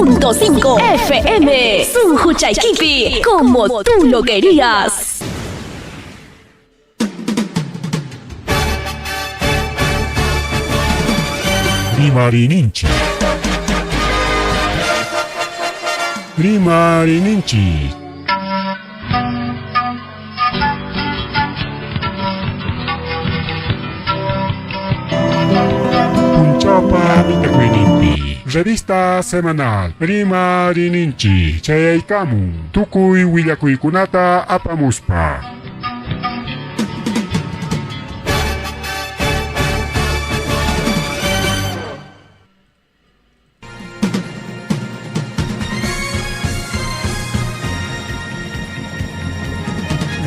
106.5 FM. Sunquchaykipi, como tú lo querías. Rimarininchik. Rimarininchik. Punchawpa willakuyninpi. Revista semanal Rimarininchik chayaykamun tukuy willakuykunata apamuspa.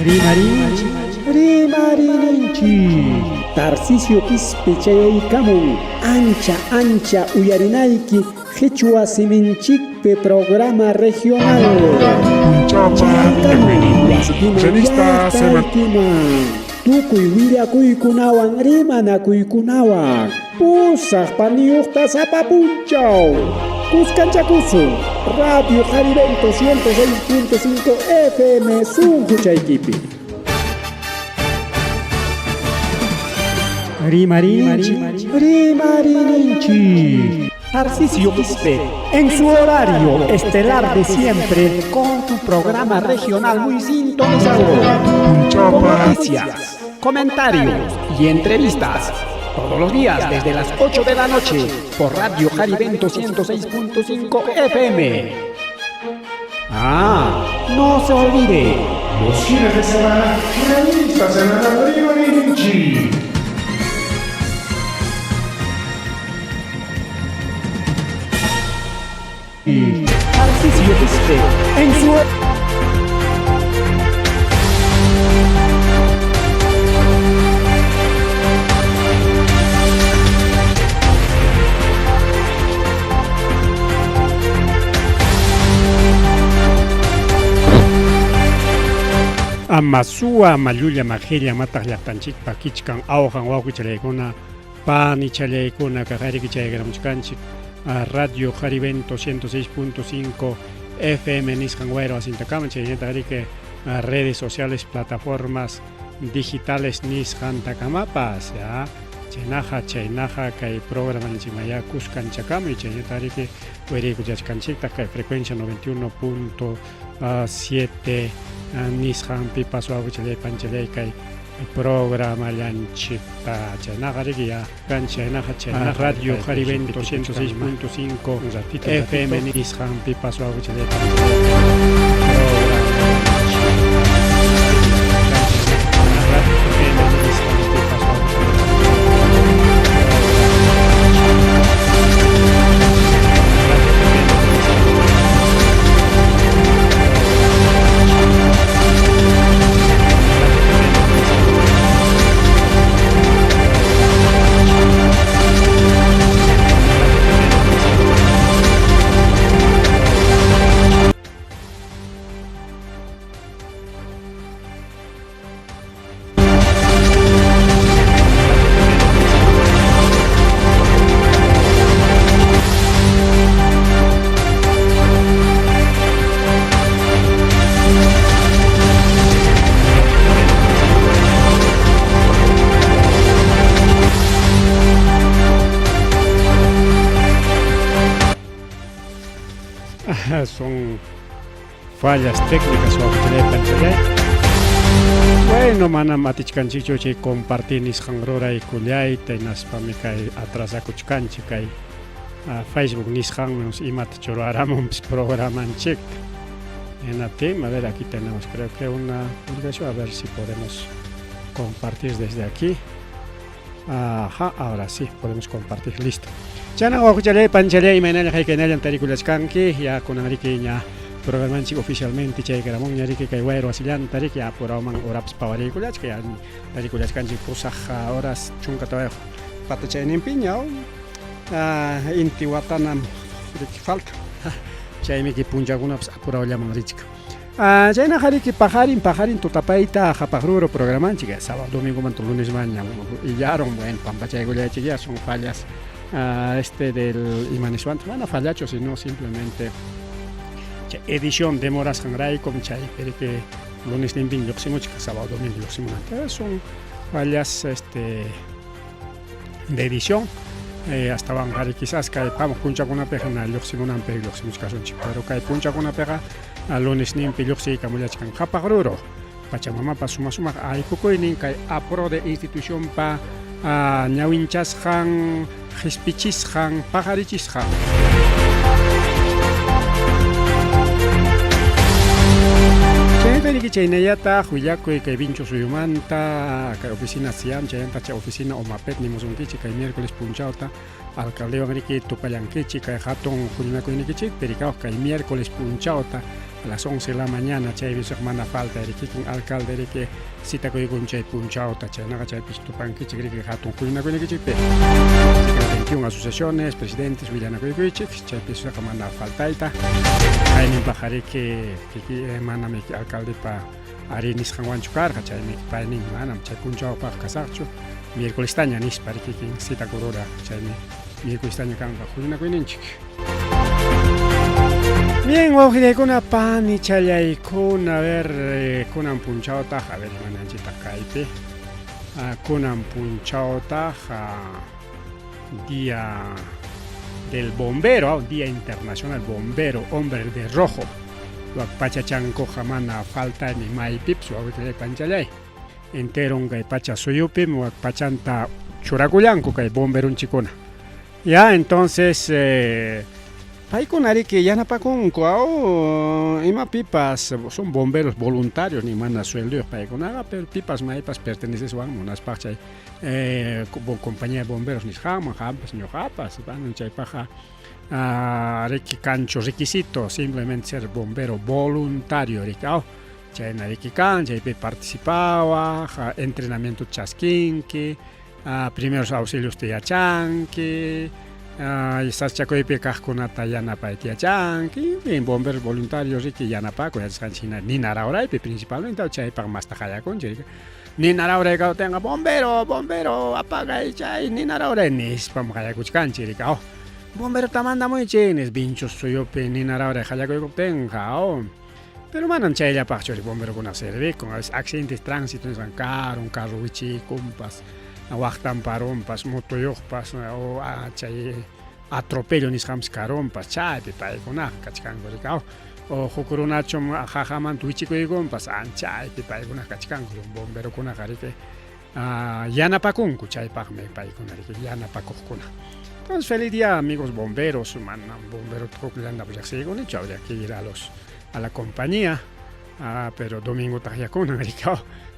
Rimarinchik, rimarininchik. Tarcisio Quispe chayaykamun ancha ancha uyarinayki Qichwa siminchikpi programa regional. Punchawpa willakuyninpi. Revista semanal. Tukuy willakuykunawan rimanakuykunawan pusaq paniyuqta sapa punchaw. Kuskanchakusun Radio Jarivento 106.5 FM sunquchaykipi. Rimarinchik, rimarininchik. Tarcisio Quispe, en su horario estelar de siempre, con tu programa regional muy sintonizado. Con noticias, comentarios y entrevistas. Todos los días desde las 8 de la noche por Radio Jarivento 106.5 FM. Ah, no se olvide. Los fines de semana, revista semanal Rimarininchik. Tarcisio Quispe, en su Amasua mallulla majilla mataq llaqtanchikpa kichkan awqan wawqichalaykuna panichalaykuna kaqariki chaykaramuchkanchik Radio Jarivento 106.5 FM nisqan wayra wasintakama chaynataq redes sociales plataformas digitales nisqantakamapas ya chaynaqa chaynaqa kay programa ninchikmaya kuskanchakamuy chaynataq wiriykuchachkanchiktaq kay frecuencia 91.7 nisqanpipas wawqichalay panchalay kay programallanchikta chaynaqa riki ya kan chaynaqa chaynaqa Radio Jarivento 106.5 FM nisqanpipas wawqichalay Son fallas técnicas. Bueno, manam atichkanchikchu chay compartir nisqan ruraykullayta hinaspami kay atrasakuchkanchik kay Facebook nisqanmi imata churaramunpis programanchikta. Hinaptin, a ver, aquí tenemos creo que una publicación, a ver si podemos compartir desde aquí. Ajá, ahora sí, podemos compartir, listo. Chana wawqichalay panchalay imaynalla haykaynallam tarikullachkanki ya kunanriki ña programanchik oficialmente chaykaramunña riki kay wayra wasillanta riki apurawman horapas pawariykullachka ya tarikullachkanchik pusaq horas 14 patachayninpiña inti watanam riki falta chaymi kay punchakunapas apurawllaman richka. Chaynaqa riki paqarin paqarin tutapayta qhapaq ruru programanchik sábado domingomanta lunesmanña illaron bueno pampachaykullaychik ya son fallas Este del ima niswantaq mana fallachu sino simplemente chay edición demorasqanraykum chaypi riki lunesninpin lluqsimuchkan sábado domingo lluqsimunanta son fallas este de edición astawanqa riki quizás kay hamuq punchawkunapiqa na lluqsimunanpi lluqsimuchkasunchik pero kay punchawkunapiqa lunesninpi lluqsiykamullachkan qhapaq ruru Pachamamapa suma sumaq aypukuynin kay APRODE institucionpa ñawinchasqan, qispichisqan, paqarichisqan. Chaynataq chaynallataq willakuy kay Vincho suyumanta, kay oficina SIAM, chaymanta chay oficina OMAPET nimusunkichik kay miércoles punchawta Alcaldewan riki tupallankichik kay hatun huñunakuynikichikpi rikawaq kay miércoles punchawta a las 11 de la mañana chaymi suq mana falta kikin alcalde riki citakuykun chay punchawta chaynaqa chaypis tupankichik riki hatun huñunakuynikichikpi 21 asociaciones presidentes willanakuykuychik chaypi suqa mana faltayta kayninpaqqa riki kiki manam alcaldepa Arí nisqanwanchu karqa, chaymi pay nin, manam chay punchawpaq kasaqchu, miércolestaña nispa kikin citakurura, chaymi miércolestaña kanqa huñunakuyninchik. Bien, wawqillaykuna, panichallaykuna, a ver, kunan punchawtaq, a ver, imananchitaq kaypi. Kunan punchawtaq día del bombero, Día Internacional Bombero, Hombre de Rojo. Wak pachachankuqa mana faltaymi maypipas wawqillay panchallay. Enteron kay pacha suyupim wak pachanta churakullanku kay bomberonchikuna. Ya, entonces paykuna riki yanapakunku aw imapipas son bomberos voluntarios ni mana suelduyuq paykunaqa pero pipas maypas perteneceswan munaspaq chay compañía de bomberos nisqanman qampas ñuqapas chaypaqqa riki kanchu requisito simplemente ser bombero voluntario riki aw chayna riki kan chaypi participawaq entrenamiento chaskinki primeros auxiliosta yachanki sasachakuypi kaqkunata yanapayta yachanki en bomberos voluntarios riki yanapakun yachasqanchik hina nina rawraypi principalmente chaypaq masta qallakunchik riki nina rawray kawtinqa bombero bombero apagay chay nina rawray nispam qallakuchkanchik riki aw bomberota mandamuychik nis Vinchos suyupi nina rawray qallakuykuptinqa aw pero manam chayllapaqchu bomberokuna servikun a veces accidentes tránsito nisqan karun carro wichiykunpas waqtan parunpas motoyuqpas o chay atropello nisqanpas karunpas chaypi paykunaqa kachkanku riki aw o huk runachum qaqamanta wichikuykunpas chaypi paykunaqa kachkanku bomberokunaqa riki yanapakunku chaypaqmi paykuna riki yanapakuqkuna. Entonces feliz día amigos bomberos, manam bomberota hukllanta riqsiykunichu, habría que ir a los a la compañía, pero domingotaq yakunan riki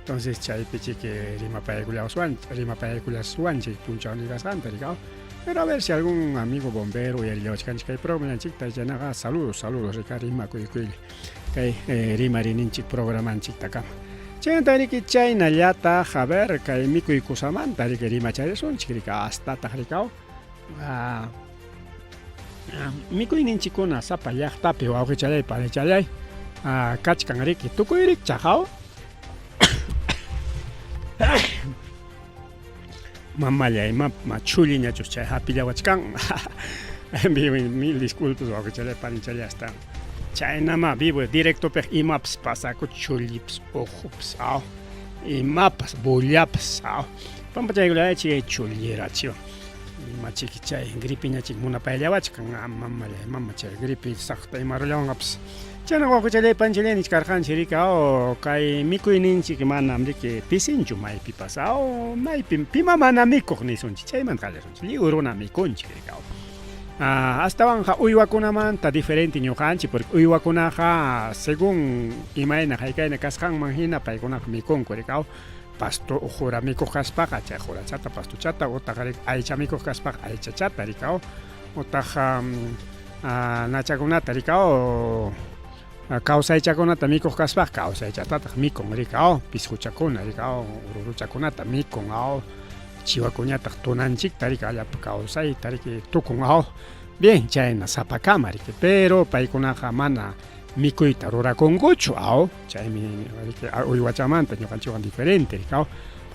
entonces chaypi chiki rimapaykullasuwanchik punchawnin kasqanta riki pero a ver si algún amigo bombero uyarillawachkanchik kay programanchikta chaynaqa saludos saludos riki rimakuykuylla kay rimarininchik programanchiktakama. Chaymanta riki chaynallataq a ver kay mikuy kusamanta riki rimacharisunchik riki astataq riki mikuyninchikkuna sapa llaqtapi wawqichallay panichallay kachkan riki tukuy rikchaq aw mamallay ma chhulliñachus chay hapillawachkan mil disculpas wawqichallay panichallay hasta chaynama vivo directopiq imapas pasaku chhullipas uqupas aw imapas bullapas aw pampachaykullaychik chhullirachiwan ima chiki chay gripiñachik munapayllawachkan mamallay mama chay gripe saqta ima rullawanqapas chayna wawqichallay panichallay nichkarqanchik riki aw kay mikuyninchik manam riki pisinchu maypipas aw maypim pima mana mikuq nisunchik chaymanta qallasunchik lliw runa mikunchik riki aw astawanqa uywakunamanta diferente ñuqanchik porque uywakunaqa según imayna haykayna kasqanman hina paykunaqa mikunku riki aw pasto qura mikuq kaspaqa chay qurachata pastochata utaq riki aycha mikuq kaspaqa aychachata riki aw utaq nachakunata riki aw kawsaychakunata mikuq kaspaqa kawsaychatataq mikun riki aw pisquchakuna riki aw ruruchakunata mikun aw chiwakuñataq tunanchikta riki allapa kawsayta riki tukun aw bien chayna sapakama riki pero paykunaqa mana mikuyta rurakunkuchu aw chaymi riki uywachamanta ñuqanchikwan diferente riki aw.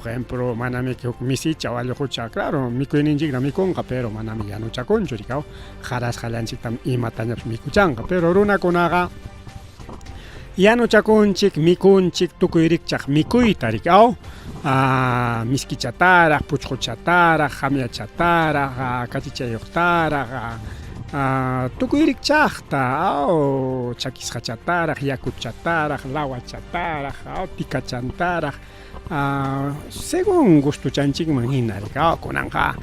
Por ejemplo, manami huk misicha o allqucha, claro, mikuyninchikta mikunqa, pero manami yanuchakunchu, rikaw. Qarasqallanchiktam imatañapas mikuchanqa, pero runakunaqa yanuchakunchik, mikunchik tukuy rikchaq mikuyta, rikaw. Miskichataraq, puchquchataraq, qamyachataraq, kachichayuqtaraq, tukuy rikchaqta, aw, chakisqachataraq, yakuchataraq, lawachataraq, aw, tikachantaraq, según gustuchanchikman hina, rikaw. Kunanqa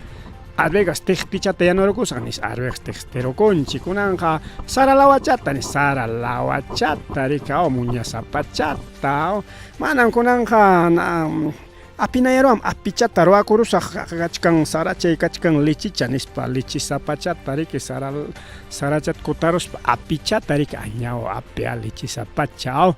arvejas tiqtichata yanurukusaq nispa, arvejas tiqtirukunchik, kunanqa sara lawachata nispa, sara lawachata, rikaw, muñasapachata, manam kunanqa apinayaruwan apichata ruwakurusaq, kachkan sarachay kachkan lechicha nispa, lechisapachata, riki, sara sarachata kutaruspa apichata, riki, añaw apia lechisapacha, aw,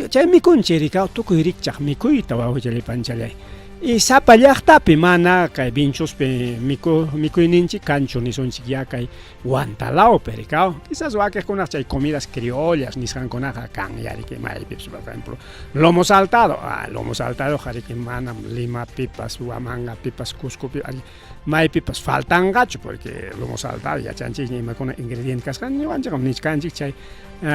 chay mikunchik, rikaw, tukuy rikchaq mikuyta, wawqichalay panchalay. Y sapa llaqtapi mana kay Vinchospi mikuyninchik kanchu nisunchik ya kay Huantalawpi, rikaw. Quizás wakiqkunaq chay comidas criollas nisqankunaqa kan ya, riki, maypipas, por ejemplo, lomo saltado, lomo saltadoqa, riki, manam Limapipas, Huamangapipas, Cuscopi, maypipas faltanqachu, porque lomo saltado yachanchikña imakuna ingrediente kasqan, ñuqanchikqa nichkanchik chay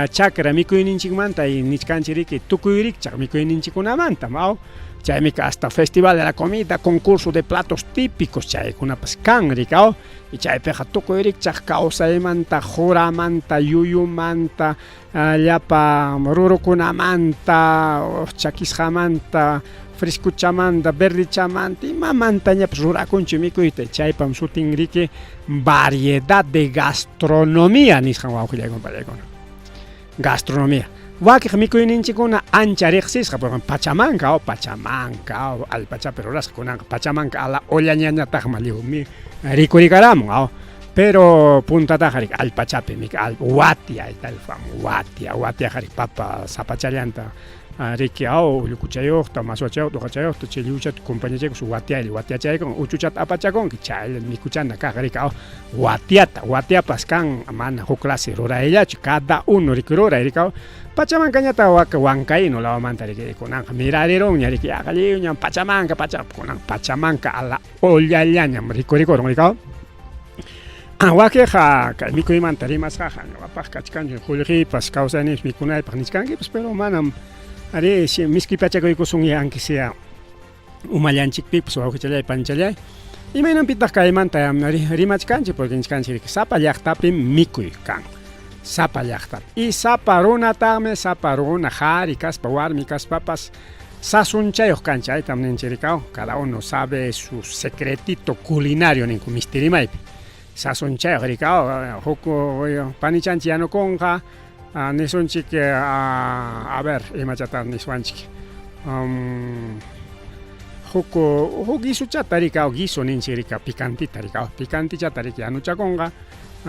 chakra mikuyninchikmanta y nichkanchik, riki, tukuy rikchaq mikuyninchikkunamantam, aw. Chaymi hasta festival de la comida, concurso de platos típicos chaykunapas kan, rikaw. Y chaypiqa tukuy rikchaq kawsaymanta, quramanta, yuyumanta, llapa rurukunamanta, chakisqamanta, frescuchamanta, verdechamanta, imamantañapas rurakunchik mikuyta. Chaypam sutin, riki, variedad de gastronomía nisqan, wawqillaykuna pallaykuna. Gastronomía. Wakiq mikuyninchikkuna ancha riqsisqa, por ejemplo, pachamanka, pachamanka, allpachapi rurasqa, kunanqa pachamanka a la ollañañataqmi lliwmi rikurikaramun, aw. Pero puntataqa, riki, allpachapi watia, tal watia, watiaqa, riki, papa sapachallanta, riki, aw, ullukuchayuqta, maswachayuqta, uqachayuqta, chay lliwchata compañachaykus watiaylla watiachaykun, uchuchata apachakunki, chaylla mikuchana kaq, riki, aw, watiata. Watiapas kan mana huk clase rurayllachu, cada uno, riki, ruray, riki, aw. Pachamankañata waka Huancaíno lawmanta, riki, kunanqa mirarirunña, riki, yaqa lliwñam pachamanka, pacha, kunan pachamanka a la ollallañam rikurikurun, riki, aw. Wakiqa kay mikuymanta rimasqaqa ñuqapaq kachkanchu qullqiypas kawsayninpas mikunaypaq nichkankipas, pero manam ari miski pachakuykusun, aunque sea umallanchikpipas, wawqichallay panchallay. Imaynanpitaq kaymanta rimachkanchik? Porque nichkanchik sapa llaqtapim mikuy kan, sapa llaqtapi, y sapa runataqmi, sapa runa qhari kaspa warmi kaspapas sazonchayuq kanchik, aytam ninchik, rikaw. Cada uno sabe su secretito culinario ninku misti rimaypi, sazonchayuq, rikaw. Huk panichanchik yanukunqa, nisunchik, a ver, imachataq niswanchik, huk huk guisuchata, rikaw, guiso ninchik, rikaw, picantita, rikaw, picantichata, riki, yanuchakunqa,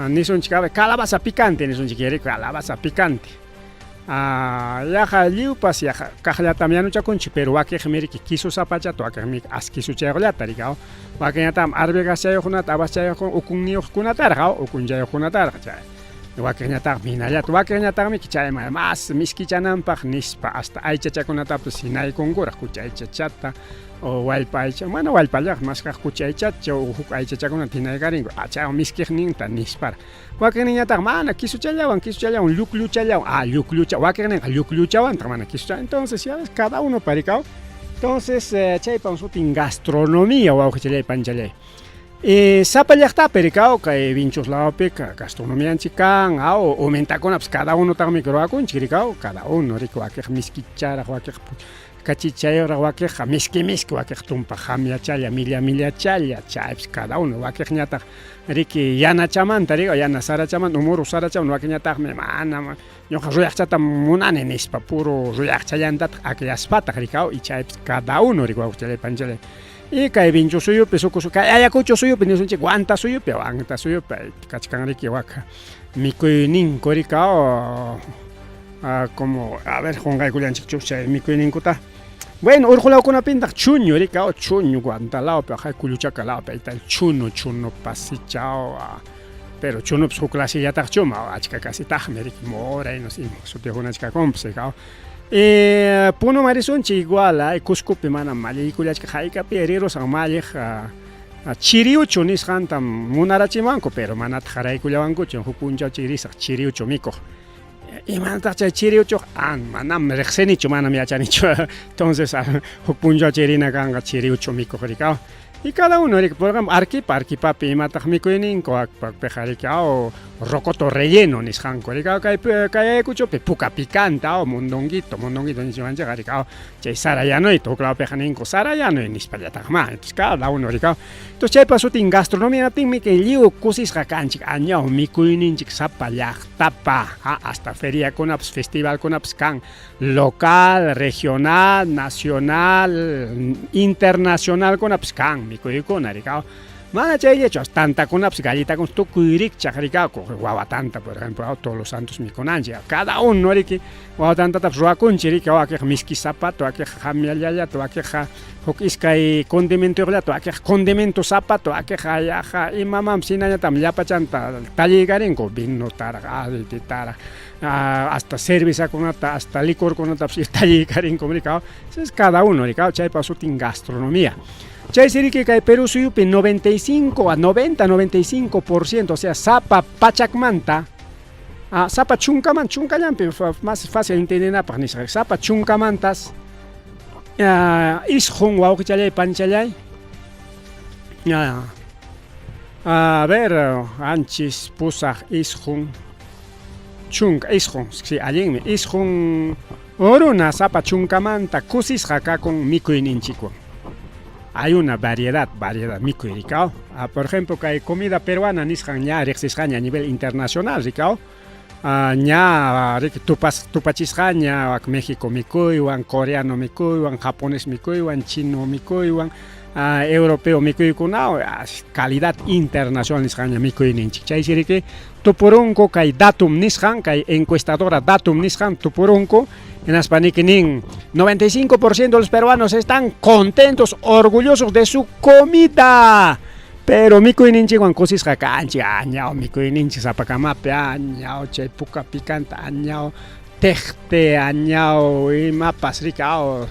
nisunchik, a ver, calabaza picante nisunchik, riki, calabaza picante, yaqa lliwpas yaqa kaqllatam yanuchakunchik, pero wakiqmi, riki, queso sapachata, wakiqmi as quesochayuqllata, rikaw, wakinñataqmi arvejaschayuqkunata, habas-chayuq, ukunniyuqkunataraq, aw, ukunchayuqkunataraq chay, wakiqñataqmi hinallata, wakiqñataqmi chayman mas miskichananpaq nispa hasta aychachakunatapas hinaykunkuraq, kuchi aychachata o wallpa aycha, mana wallpallaq, mas kaq kuchi aychacha o huk aychachakunata hinaykarinku chaywan miskiqninta nisparaq. Wakinninñataq mana quesochallawan, quesochallawan, lluqlluchallawan, lluqllucha, wakinninqa lluqlluchawantaq, mana quesocha. Entonces ya ves, cada uno parikaw. Entonces chaypam sutin gastronomía, wawqichallay panchallay. Sapa llaqtapi, rikaw, kay Vinchos lawpiqa gastronomianchik kan, aw, umentakunapas cada unotaqmi rurakunchik, rikaw, cada uno, riki, wakiq miskicharaq, wakiq kachichayuqraq, wakiqqa miski miski, wakiq tumpa qamyachalla, milla millachalla, chaypis cada uno, wakiqñataq, riki, yanachamanta, rikaw, yana sarachamanta, muru sarachamanta, wakinñataqmi mana, ñuqa ruyaqchatam munani nispa, puro ruyaqchallantataq akllaspataq, rikaw, y chaypis cada uno, riki, wawqichallay panchallay. Y kay Vincho suyupi, suku kay Ayacucho suyupi nisunchik, Huanta suyupi, Huanta suyupi kachkan, riki, waka mikuyninku, rikaw, como, a ver, qunqaykullanchikchu chay mikuyninkuta. Bueno, urqulawkunapintaq chuño, rikaw, chuño, Huantalawpi, aqay Kulluchaka lawpi, ayta chuno, chuno pasichaw. Pero chunupas huk clasellataqchuma, achka casitaqmi riki, mora y no sé ima sutiyuqkunacha kakunpas riki. Puno marisunchik igual, ay Cuscopi manam malliykullachka haykapi rirusaq malliq chiriuchu nisqantam munarachimanku, pero manataq qaraykullawankuchu, huk punchaw chay risaq chiriuchu mikuq. Imanataq chay chiriuchuqa? Ah, manam riqsinichu, manam yachanichu. Entonces, huk punchaw chay rina kanqa chiriuchu mikuq riki. Y cada uno riki, por ejemplo, Arquipa, Arquipapi imataq mikuyninku, piqa riki, aw rocoto relleno nisqanku riki, kay kay Ayacuchopi puka picante, aw mondonguito, mondonguito nisqanchikqa riki, aw chay sara yanuyta, huk lawpiqa ninku sara yanuy nispallataqmá, entonces cada uno riki, entonces chaypa sutin gastronomía niptinmi kay lliw kusisqa kanchik añaw mikuyninchik sapa llaqtapa, hasta feriakunapas festivalkunapas kan local, regional, nacional, internacionalkunapas kan mikuykuna rikaw. Mana chayllachu, tantakunapas galletakunas tukuy rikchaq rikaku, wawa tanta por ejemplo, todos los santos mikunanchik, cada uno riki wawa tantatapas ruwakunchik riki, wakiqa miski zapato, wakiqa qamyallallata, wakiqa huk iskay condimentoyuqllata, wakiqa condimento zapato, wakiqa yaqa imamanpas hinallatam llapachanta talliykarinku, vinotaraq, aceitetaraq, hasta cervezakunata, hasta licorkunatapas talliykarinkum rikaw. Es cada uno rikaw, chaypa sutin gastronomía. Chaysi riki kay Perú suyupi 95 a 90, 95%, o sea, sapa pachakmanta, sapa chunkaman, chunkallampi más fácil entendinapaq nisqa, sapa chunkamantas isqun wawqichallay panchallay, a ver, anchis, pusaq, isqun, chunka, isqun, sí, allinmi, isqun runa sapa chunkamanta kusisqa kakun mikuyninchikwan. Hay una variedad, variedad mikuy rikaw. Por ejemplo, kay comida peruana nisqan ña riqsisqaña a nivel internacional rikaw. Ña riki tupas tupachisqaña wak México mikuywan, coreano mikuywan, japonés mikuywan, chino mikuywan, europeo mikuykunawan, calidad internacional nisqaña mikuyninchik. Chaysi riki tupurunku kay datum nisqan, kay encuestadora datum nisqan tupurunku, hinaspa niki nin 95% de los peruanos están contentos, orgullosos de su comida. Pero mikuyninchikwan kusisqa kanchik, añaw mikuyninchik sapakamapi, añaw chay puka picante, añaw teqte, añaw imapas riki, aw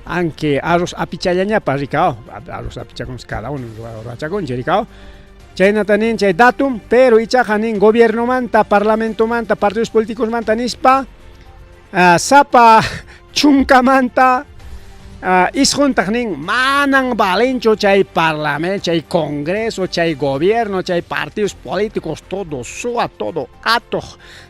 aunque arroz apichallañapas riki, aw arroz apichakunchik cada uno ruwachakunchik riki, aw chaynata nin chay datum, pero ichaqa nin gobiernomanta, parlamentomanta, partidos políticosmanta nispa sapa chunkamanta isquntaq nin manan valenchu chay parlamento, chay congreso, chay gobierno, chay partidos políticos, todo suwa, todo atuq,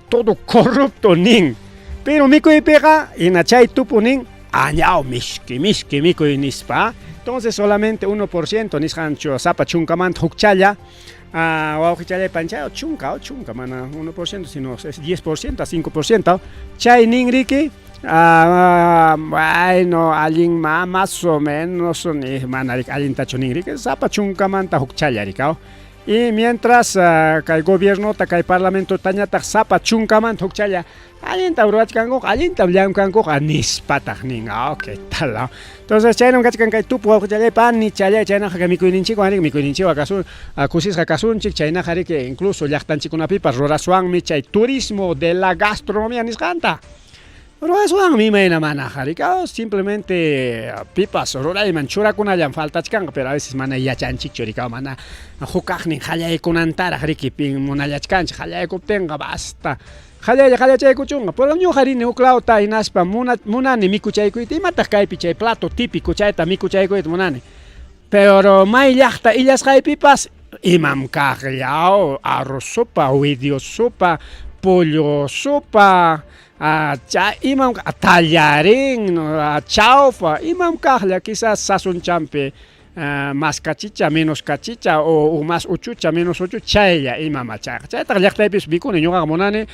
todo corrupto nin. Pero mikuypiqa hina chay tupu nin añaw miski miski mikuy nispa. Entonces solamente 1% nisqanchu sapa chunkamanta hukchalla, wawqichallay panchay chunka, chunka mana 1% sino es 10% a 5%. Chay nin riki, bueno, allin más o menos ni mana allintachu nin riki, sapa chunkamanta hukchalla rikaw. Y mientras kay gobiernota, kay parlamentotañataq sapa chunkamanta hukchalla allinta ruwachkankuqa, allinta llamkankuqa nispataq nin, ¿qué tal? Entonces chaynam kachkan kay tupu wawqichallay panichallay, chaynaqa kay mikuyninchikwan riki, mikuyninchikwan kasun, kusisqa kasunchik, chaynaqa riki incluso llaqtanchikkunapipas ruraswanmi chay turismo de la gastronomía nisqanta. Ruwaswanmi imayna manaqa riki, simplemente pipas rurayman churakunallam faltachkanqa, pero a veces mana yachanchikchu riki, mana hukaqnin qallaykunantaraq riki pin munallachkanchik, qallaykuptinqa basta qallaylla qallachaykuchunqa. Pero ñuqa rini huk lawta hinaspa munani mikuchaykuyta, imataq kaypi chay plato típico chayta mikuchaykuyta munani. Pero may llaqta illasqaypipas imam kaqlla, arroz sopa, fideos sopa, pollo sopa, chay imam tallarín, chaufa, imam kaqlla, quizás sasonchampi más kachicha, menos kachicha o más uchucha, menos uchucha, chaylla imama chayqa. Chaytaqa llaqtaypis mikuni, ñuqaqa munani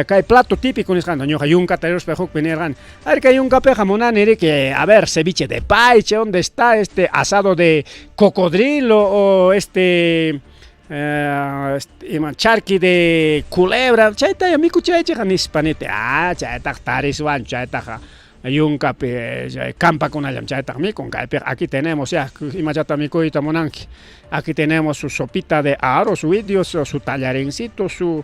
kay plato típico nisqanta, ñuqa yunkata riruspa hukpi nirqani, a kay yunkapiqa munani riki, a ver, ceviche de paiche, ¿dónde está este asado de cocodrilo o este ima charqui de culebra, chayta mikuchaychikqa nispa niti, chaytaqa tariswanchu, chaytaqa Yunkapi campakunallam chaytaq mikun. Kaypiqa aquí tenemos ya imachata mikuyta munanki. Aquí tenemos su sopita de arroz huidios, su tallarincito, su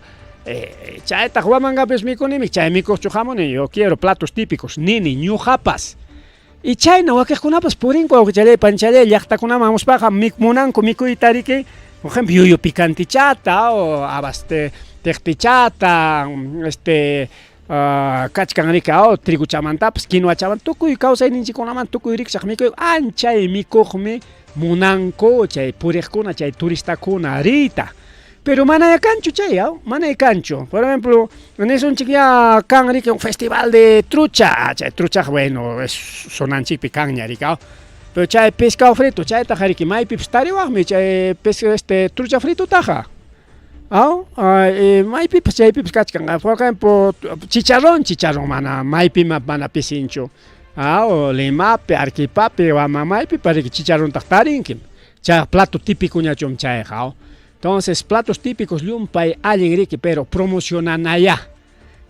chaytaq Huamangapis mikunimi, chay mikuqchu hamuni, yo quiero platos típicos, nini ñuqapas. Y chayna wakiqkunapas purinku wawqichalay panichalay llaqtakunaman hamuspaqa munanku mikuyta riki, por ejemplo, yuyu picantichata o habas tiqtichata, este kachkan riki triguchamantapas, quinoachaman, tukuy kawsayninchikkunaman tukuy rikchaq mikuy anchay mikuqmi munanku chay puriqkuna, chay turistakuna riyta. Pero manaya kanchu chay, manaya kanchu. Por ejemplo, nisunchik ya kan riki un festival de trucha, chay truchaqa bueno, es zonanchikpi kanña riki, pero chay pescado frito, chaytaqa riki maypipas tariwaqmi chay este trucha fritotaqa. Maypipas chaypipas kachkan. Por ejemplo, chicharrón, chicharrón mana maypi mana pisinchu. Limapi, Arequipapi, maypipas riki chicharrontaq tarinkim. Chay plato típico ñachum chayqa. Entonces, platos típicos llumpay allin riki, pero promocionanaya.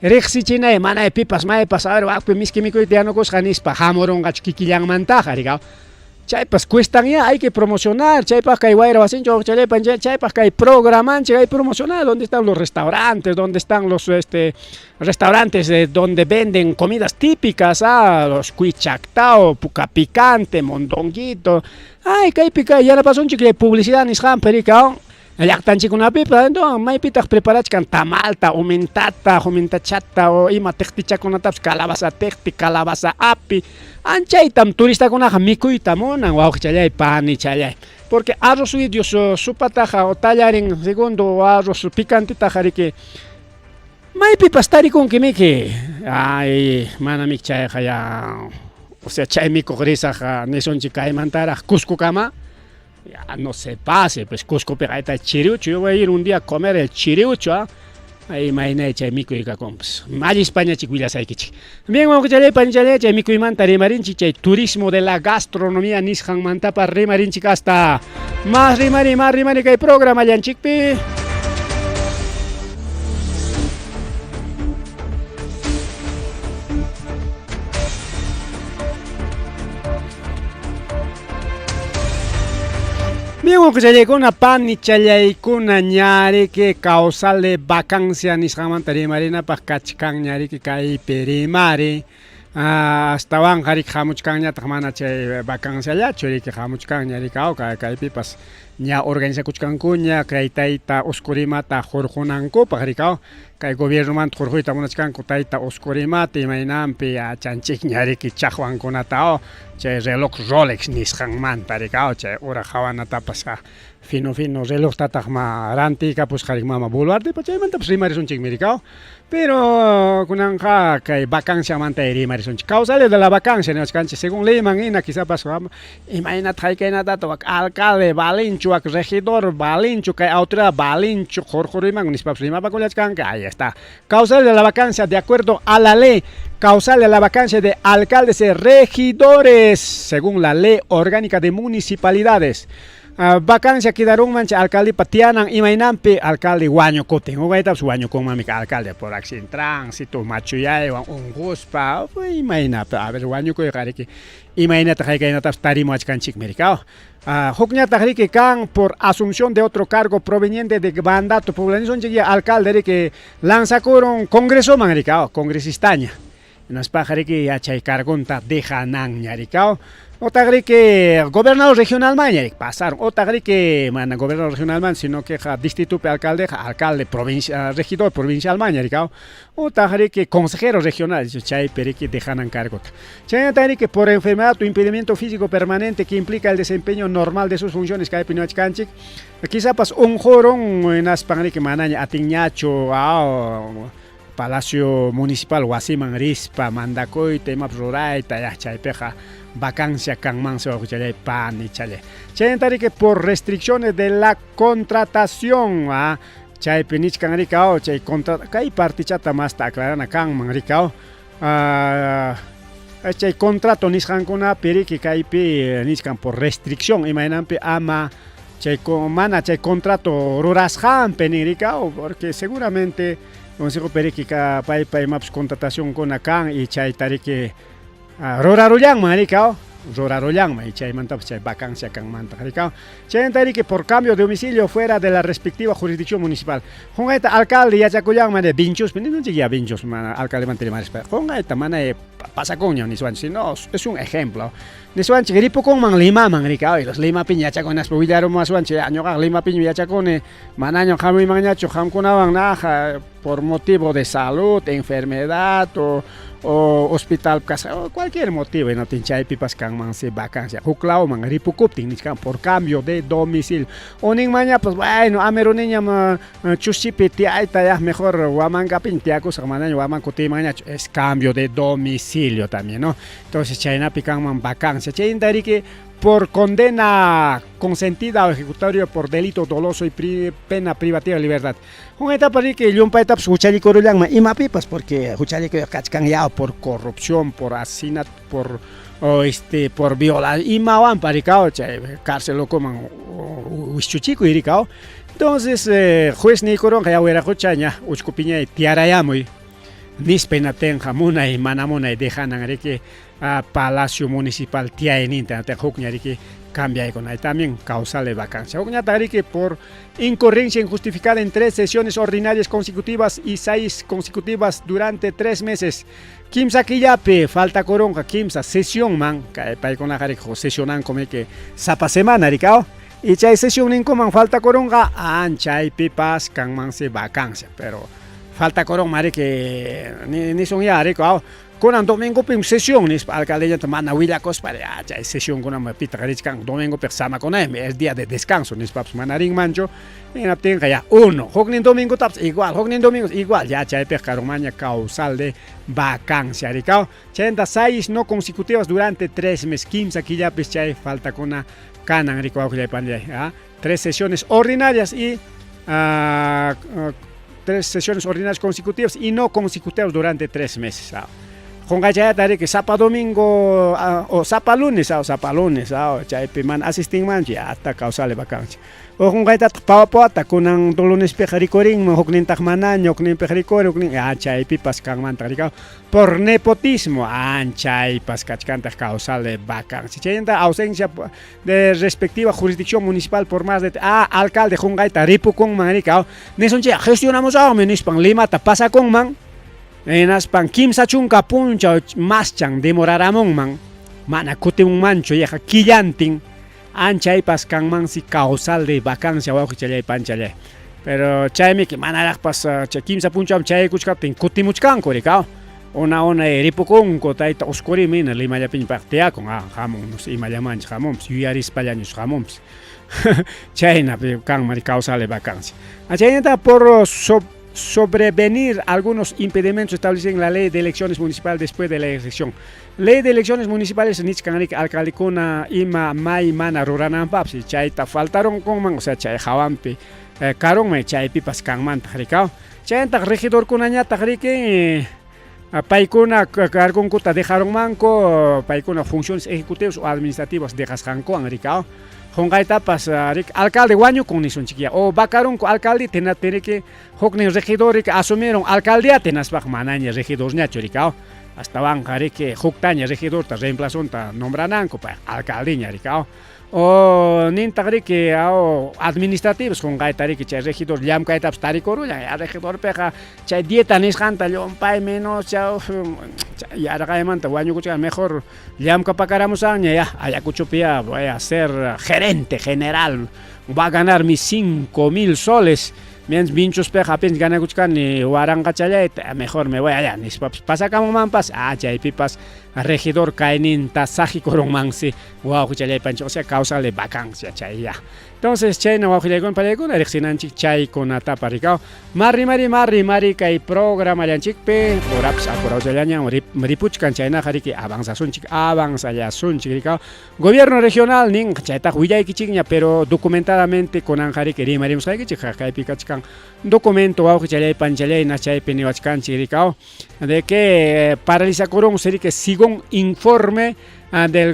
Riqsichinay, manay pipas maypas, a ver, wakpi miski mikuyta yanukusqa nispa hamurunqachu kikillanmantaqa, riki. Chaypas cuestan ya, hay que promocionar, chaypaq kay wayra wasinchik wawqichalay chaypaq kay programanchik hay promocionar, donde están los restaurantes, donde están los restaurantes donde venden comidas típicas, los cuy chactao, puka picante, mondonguito, ay kaypi kay yanapasunchik chay publicidad nisqanpi riki, llaqtanchikkunapipas, entonces maypitaq preparachkan tamalta, humintata, humintachata o ima tiqtichakunatapas, calabaza tiqti, calabaza api, anchaytam turistakunaqa mikuyta munan wawqichalay panichalay, porque arroz huidios supataqa o tallarin segundo arroz picantitaqa riki maypipas tarikunki miki, ay manamiki chayqa ya, o sea chay mikuq risaq nisunchik kaymantaraq Cuscokama, ya no se pase, pues Cuscopiqa ayta chiriuchu, yo voy a ir un día a comer el chiriucho, imaynay chay mikuy kakunpas, allispañachik willasaykichik. Bien, wawqichalay panichalay, chay mikuymanta rimarinchik, chay turismo de la gastronomía nisqanmantapas rimarinchik hasta más rimari kay programallanchikpi. Bien, wawqichallaykuna, panichallaykuna, ñariki causal de vacancia nisqanmanta rimarinapaq kachkan ñariki kaypi rimari. Astawanqa riki hamuchkanñataq mana chay vacanciallachu riki hamuchkanña riki kaypipas ña organizakuchkankuña kay tayta Oscurimata hurqunankupaq riki, kay gobiernomanta hurquyta munachkanku tayta Oscurimata imaynanpi yachanchikña riki chaqwankunata chay reloj Rolex nisqanmanta riki, chay ura hawanatapas fino fino relojtataq ma rantiykapusqa riki mama Boluartepa, chaymantapas rimarisunchikmi riki, pero kunanqa kay vacanciamanta rimarisunchik. Causales de la vacancia niwachkanchik, según leyman hina quizapas imaynataq haykaynatata wak alcalde valinchu, wak regidor valinchu, kay autoridad valinchu hurquriman nispapas rimapakullachkanki, ahí está. Causales de la vacancia de acuerdo a la ley, causal de la vacancia de alcaldes y regidores, según la ley orgánica de municipalidades. Vacancia quedarunman chay alcaldepa tiyanan imaynanpi alcalde wañukutin, uqaytapas wañukunmanmi alcalde por accidente tránsito, machuyaywan, unquspa, imaynapi, a ver wañukuyqa riki imaynataq haykaynatapas tarimuwachkanchikmi riki. Hukñataq riki kan por asunción de otro cargo proveniente de mandato popular, nisunchik ya alcalde riki lanzakurun congresoman riki, congresistaña, hinaspaqa riki ya chay cargonta dejananña riki. Otaq riki gobernador regionalmanña riki pasaron, otaq riki mana gobernador regionalman, sino que distritopi alcaldeqa alcalde provincia, regidor provincialmanña riki, otaq riki consejero regional, chaypi riki dejanan cargota. Chaynataq riki por enfermedad o impedimento físico permanente que implica el desempeño normal de sus funciones kaypi niwachkanchik, quizapas unqurun hinaspan riki manaña atinñachu Palacio Municipal wasiman rispa mandakuyta imapas rurayta ya chaypiqa vacancia kanmansi wawqichalay panichalay. Chaynata riki por restricciones de la contratación, chaypi nichkan riki chay contra kay partichata masta aclarana kanman riki, chay contrato nisqankunapi riki kaypi nichkan por restricción imaynanpi ama chay mana chay contrato rurasqanpi nin riki, porque seguramente Consejo periki paypa imapas contratacionkuna kan y chayta riki Rurarullanman rikaw, rurarullanman y chaymantapas chay vacancia kanmantaq rikaw. Chaymanta riki por cambio de domicilio fuera de la respectiva jurisdicción municipal. Qunqayta alcalde yachakullanman de Vinchuspi, ninchik ya Vinchus mana alcaldemanta rimarispa. Qunqayta mana pasakunña niswanchik, sino es un ejemplo. Niswanchik ripukunman Limaman rikaw, y los Limapiña yachakun nispa willarumaswanchik, ñuqaqa Limapiña yachakuni, manaña hamuymanñachu qamkunawan naqa por motivo de salud, enfermedad o hospital kasqa o cualquier motivo hinaptin chaypipas kanmansi vacancia huk lawman ripukuptin nichkan por cambio de domicilio o ninmanñapas bueno ameruniñam Chuschipi tiyayta ya mejor Huamangapiña tiyakusaq manaña Huaman kutiymanñachu es cambio de domicilio también no entonces chaynapi kanman vacancia chaynta riki por condena consentida o ejecutorio por delito doloso y pena privativa de libertad. Huk riki llumpaytapas huchallikurullanman imapipas porque huchallikuyqa kachkan ya por corrupción, por asesinato, por o este por violar imawanpas rikaw chay cárcel ukuman wischuchikuy rikaw. Entonces juez niykurunqa ya wiraqucha ña uchkupiñay tiyarayamuy nispa hinaptinqa munay mana munay dejanan riki Palacio Municipal tiyayninta hinaptinqa hukña riki cambiaykuna. Ahí también causal de vacancia. Hukñataq riki por incurrencia injustificada en 3 sesiones ordinarias consecutivas y 6 consecutivas durante 3 meses. Kimsa killapi faltakurunqa kimsa sesionman, kay paykunaqa riki sesionanku miki sapa semana rikaw. Y chay sesionninkuman faltakurunqa anchaypipas kanmansi vacancia, pero faltakurunman riki nisun ya rikaw. Kunan domingopim sesión nispa alcaldellanta mana willakuspa ya chay sesionkunaman pitaq richkan domingopiqa samakunaymi es día de descanso nispapas mana rinmanchu hinaptinqa ya uno huknin domingotapas igual huknin domingo igual ya chaypiqa karunmanña causal de vacancia rikaw chaymanta 6 no consecutivas durante 3 meses kimsa killapis chay faltakuna kanan rikaw wawqillay panillay 3 sesiones ordinarias y 3 sesiones ordinarias consecutivas y no consecutivas durante 3 meses. Qunqachayata riki sapa domingo o sapa lunes o sapa lunes chaypi mana asistinmanchu ya hasta causal de vacancia. O qunqaytataq pawa pawata kunan lunespiqa rikurinman huknintaq manaña hukninpiqa rikurin huknin chaypipas kanmantaq rikaw por nepotismo anchaypas kachkantaq causal de vacancia. Chaymanta ausencia de respectiva jurisdicción municipal por más de alcalde qunqayta ripukunman rikaw nisunchik gestionamusaqmi nispan Limata pasakunman hinaspan 30 punchaw maschan demoraramunman mana kutimunmanchu yaqa killantin anchaypas kanmansi causal de vacancia wawqichallay panchallay pero chaymiki manaraqpas chay 3 punchawmi chayaykuchkaptin kutimuchkanku rikaw una unay ripukunku tayta uskurimi hina Limallapiña payqa tiyakun hamun no sé imallamanchik hamunpas yuyarispallañus hamunpas chaynapi kanman causal de vacancia. Chaynata por sobrevenir algunos impedimentos establecidos en la ley de elecciones municipales después de la elección. Ley de elecciones municipales nichkan riki alcaldekuna ima may mana rurananpaqpas chayta faltarunkunman, o sea chay hawanpi karunman chaypipas kanmantaq rikaw. Chayntaq regidorkunañataq riki paykuna cargonkuta dejarunmanku paykuna funciones ejecutivas o administrativas dejasqankuwan rikaw. Qunqaytapas riki alcalde wañukun nisunchik ya o vacarunku alcaldita hinaptin riki huknin regidor riki asumirun alcaldiata hinaspaqa manaña regidorñachu rikaw. Astawanqa riki huktaña regidorta reemplazonta nombrananku payqa alcaldeña rikaw. O nintaq riki administrativos qunqayta riki chay regidor llamkaytapas tarikurullan ya regidorpiqa chay dieta nisqanta llumpay menos yarqaymanta wañukuchkan mejor llamkapakaramusaqña ya Ayacuchopi ya voy a ser gerente general va a ganar mis 5000 soles mientras Vinchuspiqa apenas ganakuchkani waranqachallayta mejor me voy allá nispapas pasakamunmanpas chaypipas regidor kayninta saqikurunmansi wawqichallay pancha o sea causal de vacancia chay ya. Entonces chayna wawqillaykuna pallaykuna riqsinanchik chaykunatapa rikaw marri mari marri mari kay programallanchikpi urapas apurawchallaña ripuchkan chaynaqa riki avanzasunchik avanzallasunchik rikaw gobierno regional ninqa chaytaqa willaykichikña pero documentadamente kunanqa riki rimarimusqaykichik kaypi kachkan documento wawqichallay panchallayna chaypi niwachkanchik rikaw de que paralizakurun riki según informe del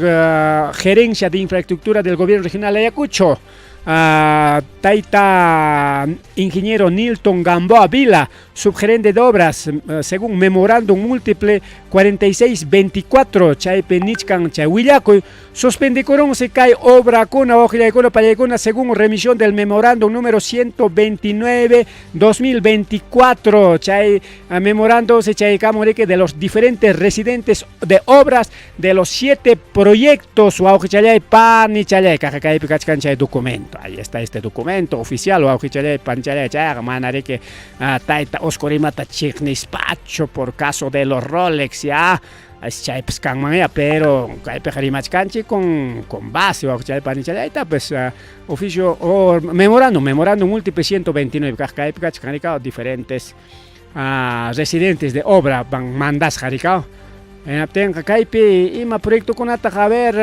gerencia de infraestructura del gobierno regional de Ayacucho. Tayta ingeniero Nilton Gamboa Vila Subgerente de obras, según memorándum múltiple 4624, chaypi nichkan chay willakuy, suspendikurunsi kay obrakuna, wawqillaykuna, pallaykuna, según remisión del memorándum número 129 2024, chay memorándum se chaykamun riki de los diferentes residentes de obras de los 7 proyectos, wawqichallay, panichalay, kaq kaypi kachkan chay documento, ahí está este documento oficial, wawqichallay, panichalay, chayqa mana riki tayta Oscorimata chiqnispachu por caso de los Rolex, ya, chaypas kanman ya, pero kaypiqa rimachkanchik con base, wawqichalay, panichallayta, pues oficio o memorándum, memorándum múltiple 129, kaq kaypi kachkan rikao diferentes residentes de obra van mandasqa rikao. Hinaptinqa kaypi ima proyectokunataq a ver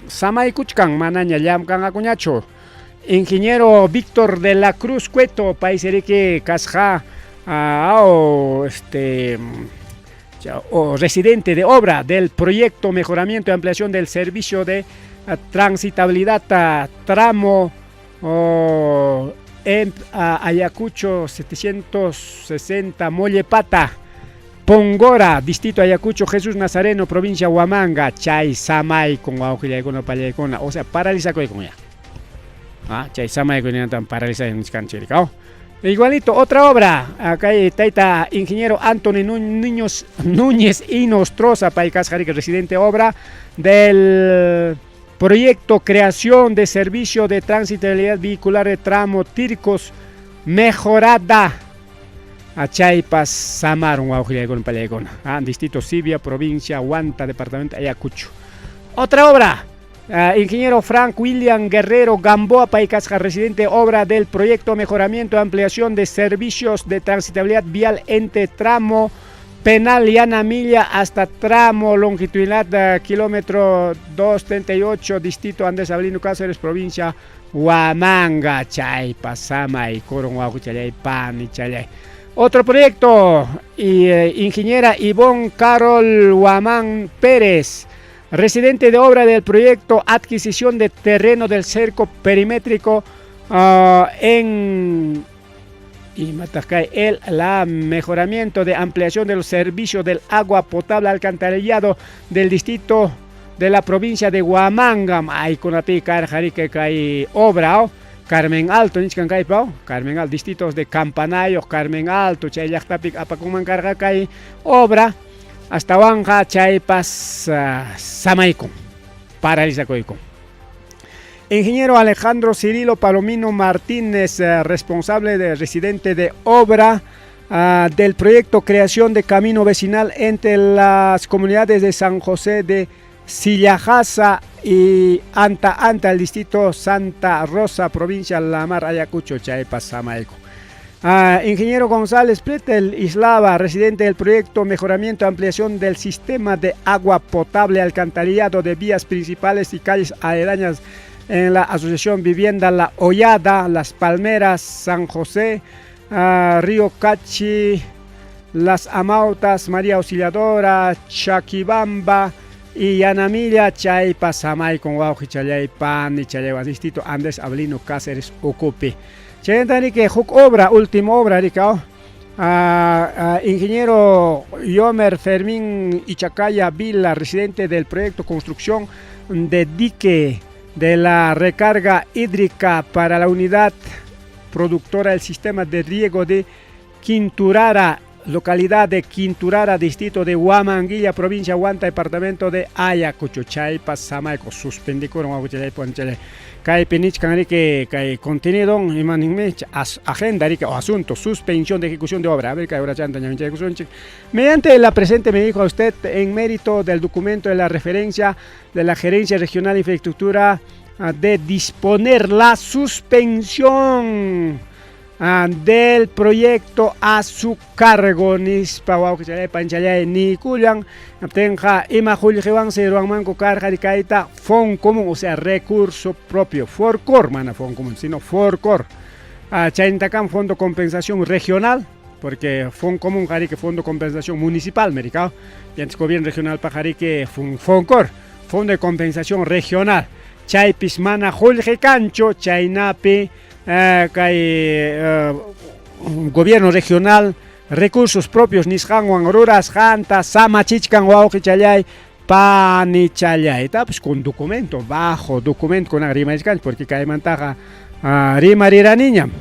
samaykuchkan manaña llamkanqakuñachu. Ingeniero Víctor de la Cruz Cueto, paysi riki kasqa o residente de obra del proyecto Mejoramiento y Ampliación del Servicio de Transitabilidad tramo en Ayacucho 760 Mollepata, Pongora, Distrito Ayacucho, Jesús Nazareno, provincia Huamanga, chay samay con wawqillaykuna pallaykuna, o sea, paralizakuykun ya. Chay samay con paraliza nichkanchik. Igualito, otra obra, acá hay tayta ingeniero Anthony Núñez Inostroza, pay kasqa riki, residente obra del proyecto Creación de Servicio de Transitabilidad Vehicular de Tramo Tircos Mejorada. Chaypas samarun wawqillaykuna pallaykuna. Distrito Sibia, provincia Huanta, departamento Ayacucho. Otra obra, ingeniero Frank William Guerrero Gamboa, pay kasqa, residente obra del proyecto Mejoramiento y Ampliación de Servicios de Transitabilidad Vial entre tramo Penal Yanamilla hasta tramo longitudinal de kilómetro 238, distrito Andrés Avelino Cáceres, provincia Huamanga, chaypas samaykurun wawqichalay panichalay. Otro proyecto, y ingeniera Ivonne Carol Huamán Pérez, residente de obra del proyecto Adquisición de Terreno del Cerco Perimétrico en el la mejoramiento de ampliación de los servicios del agua potable alcantarillado del distrito de la provincia de Huamanga. Ay, con la pica, kay obra, oh. Carmen Alto, nichkan kaypi, oh. Carmen Alto, distritos de Campanayo, Carmen Alto, chay llaqtapi apakunman karqa kay obra, astawanqa chaypas samaykun, paralizakuykun. Ingeniero Alejandro Cirilo Palomino Martínez, responsable de residente de obra del proyecto Creación de Camino Vecinal entre las comunidades de San José de Sillajasa y Anta Anta, el distrito Santa Rosa, provincia La Mar, Ayacucho, chaypas samayku. Ingeniero González Pretel Islava, residente del proyecto Mejoramiento y Ampliación del Sistema de Agua Potable Alcantarillado de Vías Principales y Calles Aledañas en la Asociación Vivienda La Hoyada, Las Palmeras, San José, Río Cachi, Las Amautas, María Auxiliadora, Chaquibamba y Yanamilla, chaypas samaykun wawqichalay panichalay, distrito Andrés Avelino Cáceres ukhupi. Chaymanta riki huk obra, última obra riki, ingeniero Yomer Fermín Ichacaya Vila, residente del proyecto Construcción de Dique de la Recarga Hídrica para la Unidad Productora del Sistema de Riego de Quinturara, localidad de Quinturara, distrito de Huamanguilla, provincia Huanta, departamento de Ayacucho. Chaypas samayku, suspendikurun wawqichalay panichalay. Kaypi nichkan riki kay contenido ima ninmi agenda riki o asunto, suspensión de ejecución de obra. A ver, kay orachanta ñawinchaykusunchik. Mediante la presente me dijo a usted en mérito del documento de la referencia de la Gerencia Regional de Infraestructura de disponer la suspensión del proyecto a su cargo, nispa wawqichalay panichalay nikullan tenqa ima qullqiwansi ruwanmanku karqa kayta Foncomún, o sea, recurso propio, Forcor, mana Foncomún, sino Forcor. Chaynintakam Fondo Compensación Regional, porque Foncomún qariki Fondo Compensación Municipal, mericao, y antes Gobierno Regional paqariki Foncor, Fondo de Compensación Regional. Chaypis mana qullqi kanchu, chaynapi kay Gobierno regional recursos propios nisqanwan rurasqanta samachichkan wawqichallay panichallayta pues con documento bajo documento kunan rimarichkanchik porque kaymantaqa rimariraniñam.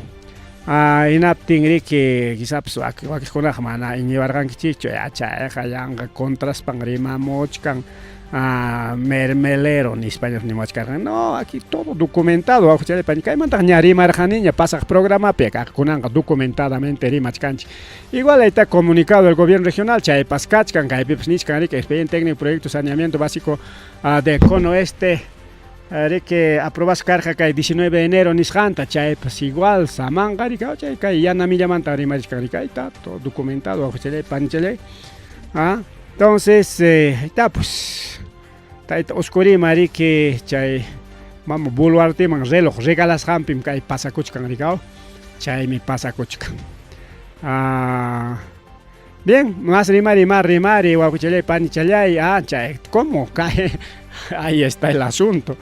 Hinaptin riki quizás wakiqkunaqa mana iñiwarqankichikchu chayqa yanqa contraspan rimamuchkan mermelero nispaña nimuwachkarqan. No, aquí todo documentado wawqichalay pani kaymantaqa ña rimarqaniña pasaq programapi kunanqa documentadamente rimachkanchik. Igual ahí está comunicado el gobierno regional chaypas kachkan kaypipas nichkan riki expediente técnico proyecto saneamiento básico de cono este riki aprobasqa karqa kay 19 de enero nisqanta chaypas igual samanqa riki chay kay yanamillamanta rimarichkan riki ahí está todo documentado wawqichalay panichalay. Entonces ahí está pues tayta Oscorima riki chay mama Boluarteman reloj regalasqanpim kay pasakuchkan riki chaymi pasakuchkan. Bien, más rimari, más rimari, wawqichalay, panichalay, chay, ¿cómo cae? Ahí está el asunto.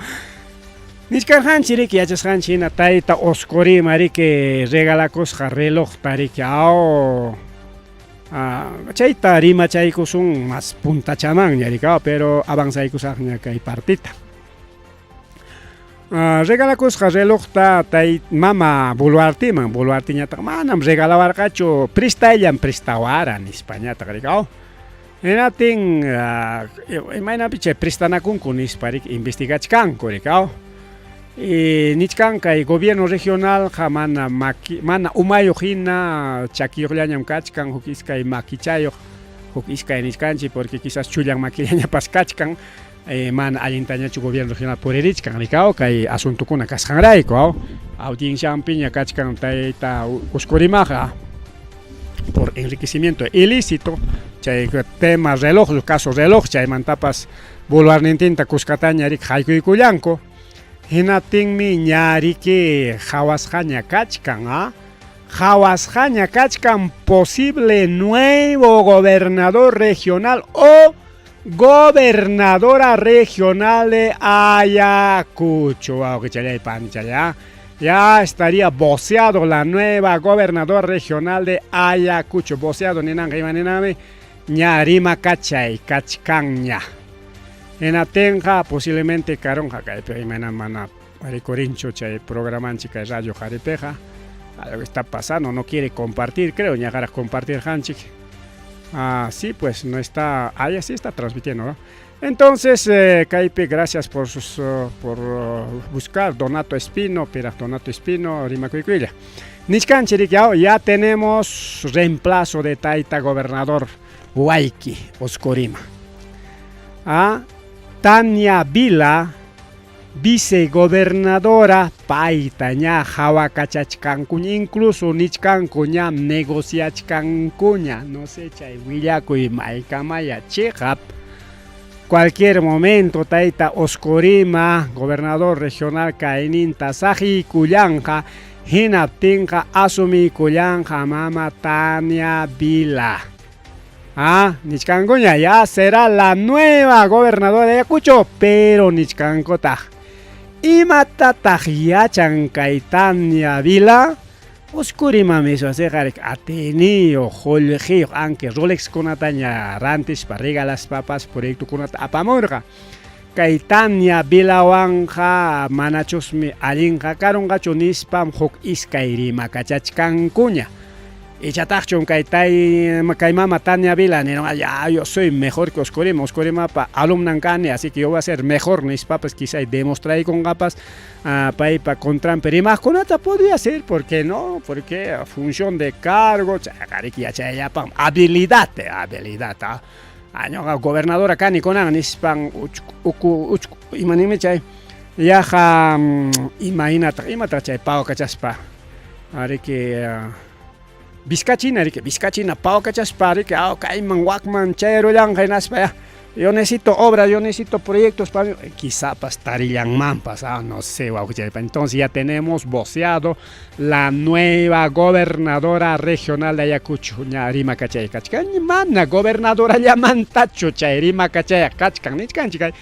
Nichkarqanchik riki yachasqanchik hina tayta Oscorima riki regalakusqa relojta riki chayta rimachaykusun mas puntachamanña riki pero avanzaykusaqña kay partita. Regalakusqa relojta tay mama Boluarteman, Boluarteñataq manam regalawarqachu prestayllam prestawara nispañataq riki Hinaptin imaynapi chay prestanakunku nispa riki investigachkanku riki y nichkan kay gobierno regionalqa mana maki mana umayuq hina chakiyuqllañam kachkan huk iskay makichayuq huk iskay nichkanchik porque quizás chullan makillañapas kachkan mana allintañachu gobierno regional puririchkan riki kay asuntokuna kasqanrayku audiencianpiña kachkan tayta Oscorimaqa por enriquecimiento ilícito chay tema reloj caso reloj chaymantapas Boluarnintinta kuskataña riki haykuykullanku hinaptinmi ña riki hawasqaña kachkan hawasqaña kachkan posible nuevo gobernador regional o gobernadora regional de Ayacucho. Wawqichalay panichalay ya estaría voceado la nueva gobernadora regional de Ayacucho. Voceado ninanqa ima ninanmi ña rimakachay kachkanña. Hinaptinqa posiblemente karunqa kaypi imayna mana rikurinchu chay programanchik kay Radio Qaripiqa. Algo está pasando, no quiere compartir, creo, ñaqaraq compartirqanchik. Sí, pues no está, ahí sí está transmitiendo, ¿no? Entonces, kaypi, gracias por sus por buscar Donato Espino, pero Donato Espino, rimakuykulla. Nichkanchik ya tenemos reemplazo de Taita gobernador Huayqui Oscorima. Tania Vila, vicegobernadora payta ña hawakachachkankuña, incluso nichkanku ña negociachkankuña, no sé chay willakuy maykamaya chiqap. Cualquier momento tayta Oscorima, gobernador regional kayninta saqiykullanqa, hinaptinqa asumiykullanqa mama Tania Vila. Nichkankuña ya será la nueva gobernadora de Ayacucho, pero nichkankutaq imatataq yachan kay Tania Vila? Oscorimami asíqa atiyniyuq, qullqiyuq, aunque Rolexkunataña rantispa regalaspapas proyectokunata apamurqa. Kay Tania Vilawanqa manachusmi allinqa karunqachu nispam huk iskay rimakachachkankuña. Ichataqchun kay kay mama Tania Vila nirunqa ya yo soy mejor que Oscorima, Oscorimapa alumnan kani, así que yo voy a ser mejor nispapas quizá demostraykunqapas paypa contranpi rimaqkunata podría ser, ¿por qué no? Porque función de cargo, chayqa yachayllapaq habilidad, habilidad, ñuqa gobernadora kani kunan nispan uku ima ninmi chay yaqa imaynataq imataq chay pawkachaspa riki Vizcachina, riki Vizcachina pawkachaspa riki kayman wakman chayrullanqa hinaspa ya yo necesito obras, yo necesito proyectos para quizá tarillanmanpas, no sé, wawqichay. Entonces ya tenemos voceado la nueva gobernadora regional de Ayacucho, ña rimakachay kachkan, mana gobernadora llamantachu chay rimakachay kachkan nichkanchik.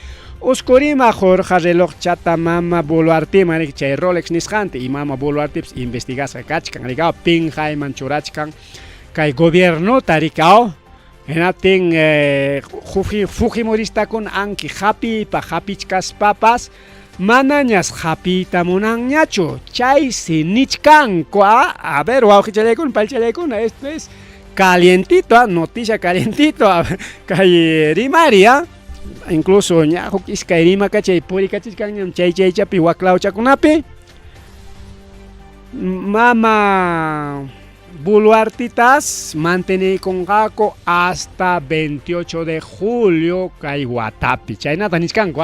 Uskurima qurqa relojchata mama Boluarteman riki chay Rolex nisqanta y mama Boluartepas investigasqa kachkan riki pinqayman churachkan kay gobiernota riki hinaptin Fujimoristakuna anki hapiypa hapichkaspapas manañas hapiyta munanñachu chaysi nichkanku a ver wawqichallaykuna paychallaykuna esto es calientito noticia calientito kay rimari incluso ña huk iskay rimakachay purikachichkanñam chay chaychapi wak lawchakunapi mama Boluartitas manteneykunqaku hasta 28 de julio kay watapi chaynata nichkanku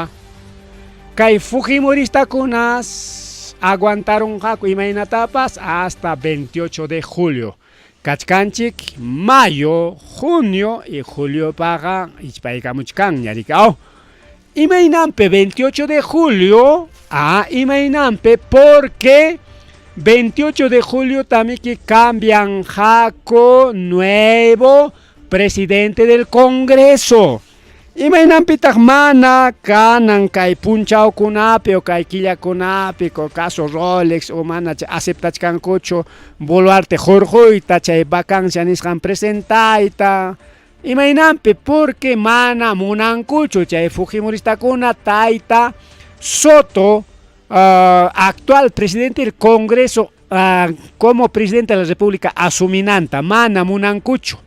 kay Fujimoristakunas aguantarunqaku imaynatapas hasta 28 de julio kachkanchik mayo, junio y juliopaqa ichpaykamuchkanña riki imaynanpi 28 de julio imaynanpi porque 28 de julio tamiki cambianqaku nuevo presidente del Congreso. Imaynanpitaq mana kanan kay punchawkunapi o kay killakunapi caso Rolex o mana aceptachkankuchu Boluarte hurquyta chay vacancia nisqan presentayta imaynanpi porque mana munankuchu chay Fujimoristakuna tayta Soto actual presidente del Congreso como presidente de la República asuminanta mana munankuchu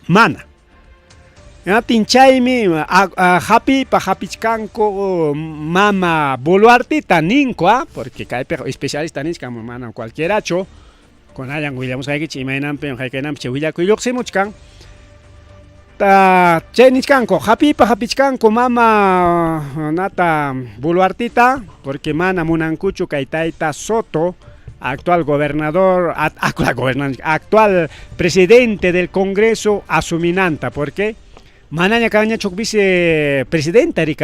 mana hinaptin chaymi hapiypa hapichkanku mama Boluartita ninku porque kaypiqa especialista nichkan mana cualquierachu kunallan willamusqaykichik imaynanpi haykaynanpi chay willakuy lluqsimuchkan chay nichkanku hapiypa hapichkanku mama nata Boluartita porque mana munankuchu kay tayta Soto actual gobernador actual gobernador actual presidente del Congreso asuminanta porque manaña kanñachu vicepresidenta riki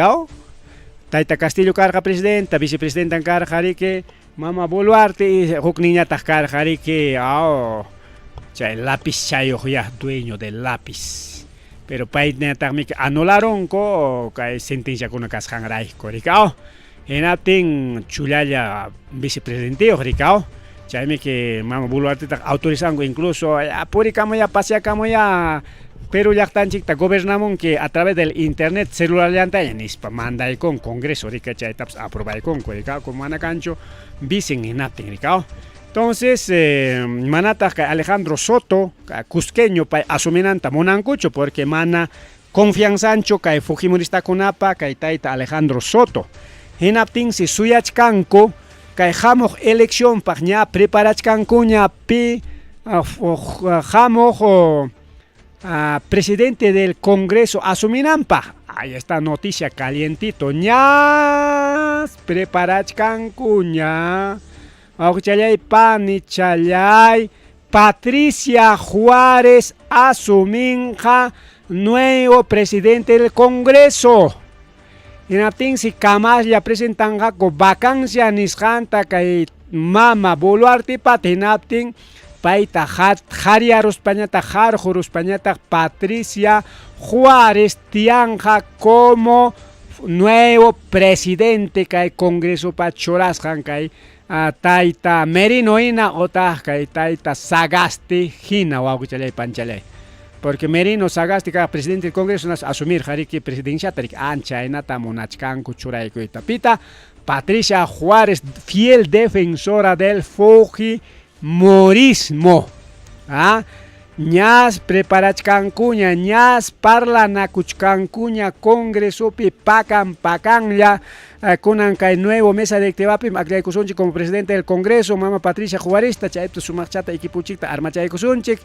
tayta Castillo karqa presidenta vicepresidenta karqa riki mama Boluarte y hukninñataq karqa riki chay lapizchayuq ya dueño del lápiz pero payñataqmi anularonku kay sentenciakuna kasqanrayku riki hinaptin chullalla vicepresidenteyuq riki chaymi que mama Boluartetaqa autorizanku incluso purikamuya paseakamuya Perú llaqtanchikta gobernamunki a través del internet celularllantaña nispa mandaykun Congreso riki chaytapas aprobaykunku riki mana kanchu vicen hinaptin riki entonces manataq kay Alejandro Soto cusqueño pay asuminanta munankuchu porque mana confianzanchu kay Fujimoristakunapa kay tayta Alejandro Soto hinaptinsi suyachkanku kay hamuq eleccionpaq ña preparachkankuña pi hamuq presidente del Congreso asuminanpaq ahí está noticia calientito ñas preparachkankuña wawqichalay panichalay Patricia Juárez asuminqa nuevo presidente del Congreso hinaptinsi kamaslla presentanqaku vacancia nisqanta kay mama Boluartepata hinaptin payta hariyaruspañataq harquruspañataq Patricia Juárez tiyanqa como nuevo presidente kay Congresopa churasqan kay tayta Merino hina otaq kay tayta Sagasti hina wawqichalay panchalay porque Merino Sagasti kaq presidente del Congreso nas asumirqa riki presidenciata riki ancha chaynata munachkanku churaykuyta pita Patricia Juárez fiel defensora del Fujimorismo ñas preparachkankuña ñas parlanakuchkankuña Congresopi pakan pakanlla kunan kay nuevo mesa directivapi akllaykusunchik como presidente del Congreso mama Patricia Juarezta chaypi sumaqchata equipuchikta armachaykusunchik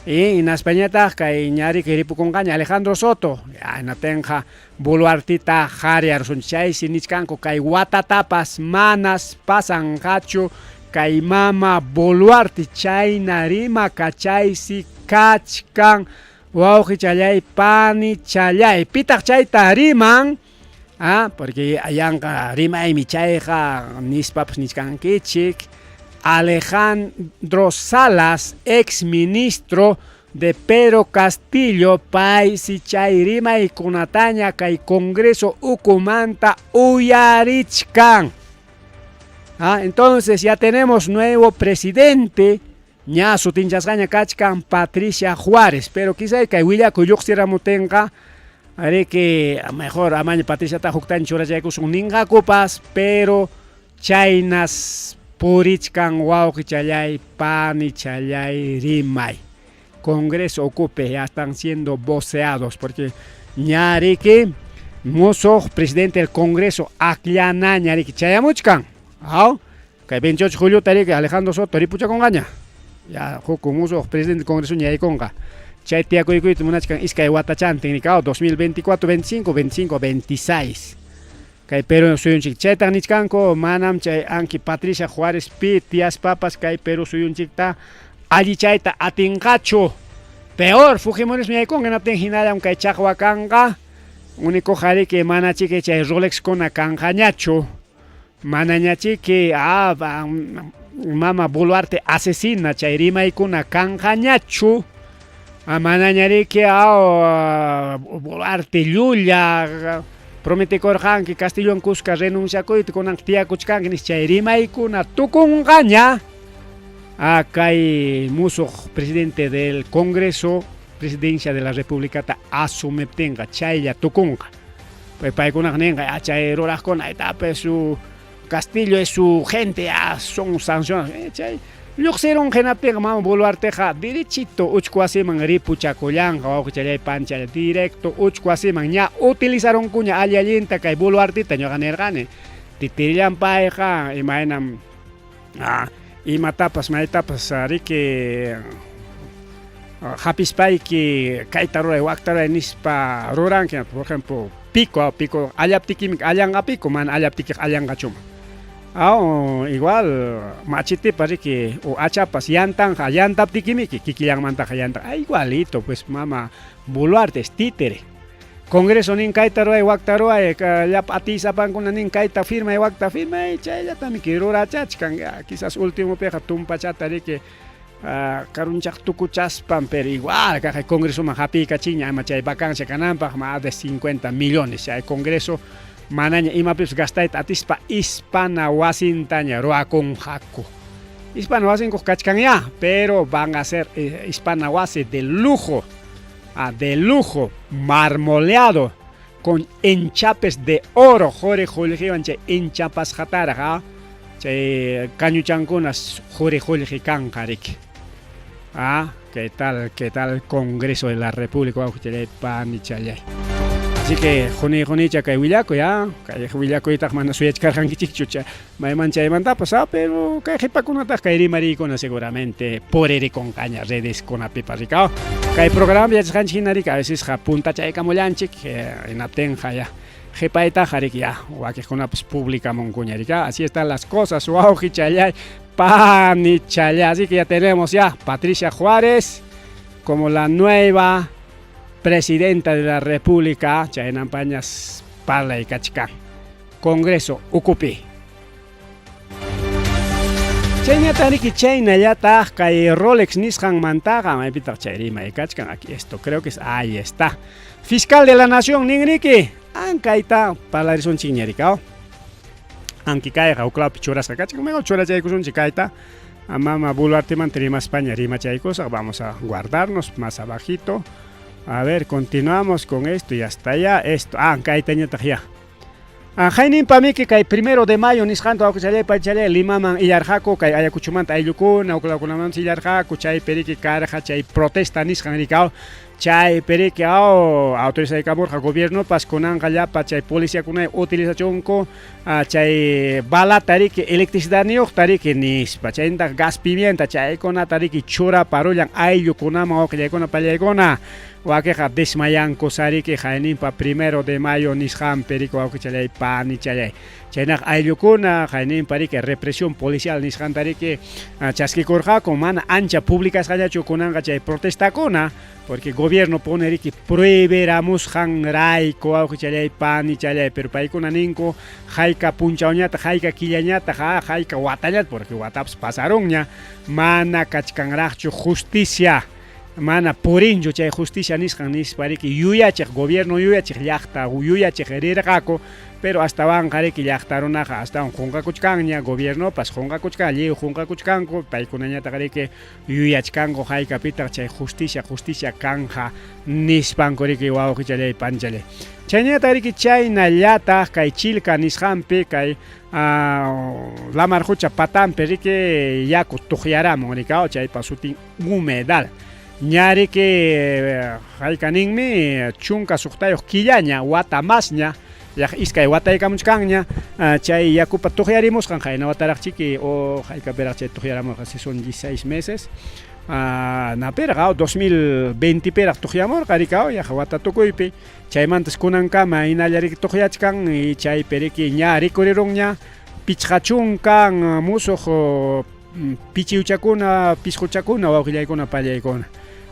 y hinaspañataq kay ñariki ripukunqaña Alejandro Soto hinaptinqa Boluartita hariyarsunchik chaysi nichkanku kay watatapas manas pasanqachu kay mama Boluarte chayna rima kachaysi kachkan wawqichalay panichalay pitaq chayta riman porque yanqa rimaymi chayqa nispapas nichkankichik Alejandro Salas, ex ministro de Pedro Castillo paysi chay rimaykunataña kay Congreso ukumanta uyarichkan. Ah, entonces ya tenemos nuevo presidente, ña sutinchasqaña kachkan Patricia Juárez, pero quizá kay willakuy lluqsiramutinqa ariki mejor amaña Patriciata huktaña churachaykusun ninqakupas, pero chaynas purichkan wawqichallay panichallay rimay. Congreso ukupi ya están siendo voceados porque ña riki musuq presidente del Congreso akllanaña riki chayamuchkan. Aw, kay 28 juliota riki Alejandro Soto ripuchakunqaña. Ya huk musuq presidente del Congreso ña yaykunqa. Chay tiyakuykuyta munachkan iskay watachantin riki, aw, 2024, 25, 25, 26. Kay Perú suyunchik chaytan nichkanku, manam chay anki Patricia Juárez pi tiyaspapas kay Perú suyunchikta allichayta atinqachu. Peor Fujimorismo yaykunqa hinaptin hinallam kay chaqwa kanqa. Único riki manachiki chay Rolexkuna kanqañachu. Manañachiki mama Boluarte asesina chay rimaykuna kanqañachu. Manañariki Boluarte llulla prometikurqanki Castillowan kuska renunciakuyta kunan tiyakuchkanki nispa chay rimaykuna tukunqaña. Kay musuq presidente del Congreso, presidencia de la República asumiptinqa chaylla tukunqa. Pues paykunaqa ninqa chay ruraqkuna aytapas su Castillo es su gente, son sancionados. Chay lluqsirun hinaptinqa mama Boluarteqa derechito uchku wasiman ripuchakullanqa wawqichallay panchalla directo uchku wasiman ña utilizarunkuña alli allinta kay Boluarteta ñuqa nirqani. Titirillan payqa imaynam imatapas maytapas riki hapispayki kayta ruray wakta ruray nispa ruranki, por ejemplo, pico, pico allaptikimi allanqa pico, mana allaptikiqa allanqachuma. Igual machetipas riki o hachapas yantanja yantaptikimiki kikillanmantaqa yantan. Igualito pues mama Boluarte es títere. Congreso nin kayta ruray wakta ruray llapa atisapankuna nin kayta firmay wakta firmay chayllatami rurachachkan. Quizás últimopiqa tumpachata riki karunchaq tukuchaspan, pero igual kaqay Congresoman hapiykachiña ama chay vacancia kananpaq más de 50 millones. Chay Congreso manaña imapipas gastayta atispa hispana wasintaña ruwakunqaku. Hispana wasinkuq kachkan ya, pero van a ser hispana wasi de lujo, de lujo, marmoleado, con enchapes de oro, quri qullqiwan chay enchapasqataraq, chay kañuchankuna quri qullqi kanqa riki. ¿Qué tal, qué tal Congreso de la República? Wawqichallay panichallay. Así que juni junicha kay willakuy, kay willakuytaq mana suyachkarqankichikchu mayman chaymantapas, pero kay qhipakunataq kay rimariykuna seguramente puririkunqaña redeskunapipas rika. Kay programa yachasqanchik hina riki a veces puntachaykamullanchik, hinaptinqa ya qhipaytaqa riki ya wakiqkunapas publicamunkuña rika. Así están las cosas, wawqichallay panichallay. Así que ya tenemos ya Patricia Juárez como la nueva presidenta de la República, chaynampañas parlaykachkan. Congreso ukupi. Chaynata riki chaynallataq kay Rolex nisqanmantaqa maypitaq chay rimay kachkan. Aquí esto creo que es, ahí está. Fiscal de la Nación nin riki, ankayta parlarisunchikña rika. Anki kayqa huklawpi churasqa kachkan, mejor churachaykusunchik kayta. Mama Boluartemanta rimaspaña rimachaykusaq, vamos a guardarnos más abajito. A ver, continuamos con esto y hasta allá esto. Kaytañataq ya. Hayninpamiki kay 1 de mayo nisqanta wawqichalay paychalay Limaman illarqaku kay Ayacuchomanta ayllukuna huklawkunamanta illarqaku chaypi riki karqa chay protesta nisqan riki chaypi riki autorizaykamurqa gobiernopas kunanqa llapa chay policiakuna utilizachunku chay balata riki electricidadniyuqta riki nispa chaynataq gas pimienta chaykunata riki churaparullan ayllukunaman wawqillaykuna pallaykuna wakiqa desmayanku sariki hayninpa 1 de mayo nisqanpi riki wawqichalay panichalay chaynaqa ayllukuna hayninpa riki represión policial nisqanta riki chaskikurqaku mana ancha publicasqallachu kunanqa chay protestakuna porque gobierno pone riki prohibiramusqanrayku wawqichalay panichalay pero paykuna ninku hayka punchawñataq hayka killañataq hayka watañataq porque watapas pasarunña mana kachkanraqchu justicia. Mana purinchu chay justicia nisqan nispa riki yuyachiq gobierno yuyachiq llaqta yuyachiq rirqaku, pero astawanqa riki llaqta runaqa astawan qunqakuchkanña, gobiernopas qunqakuchkan, lliw qunqakuchkanku, paykunañataq riki yuyachkanku haykapitaq chay justicia justicia kanja nispanku riki wawqichallay panchallay. Chayñataq riki chaynallataq kay Chilca nisqanpi kay lamar qucha patanpi riki yaku tuqyaramun riki chaypa sutin humedal. Ña riki hayka ninmi 16 killaña wata masña yaq iskay wataykamuchkanña chay yakupa tuqyarimusqan qayna wataraq chiki o haykapiraq chay tuqyaramurqa si son 16 meses napirqa 2020 piraq tuqyamurqa riki yaqa wata tukuypi chaymantas kunankama hinalla riki tuqyachkan y chaypi riki ña rikurirunña 50 musuq pichiwchakuna pisquchakuna wawqillaykuna pallaykuna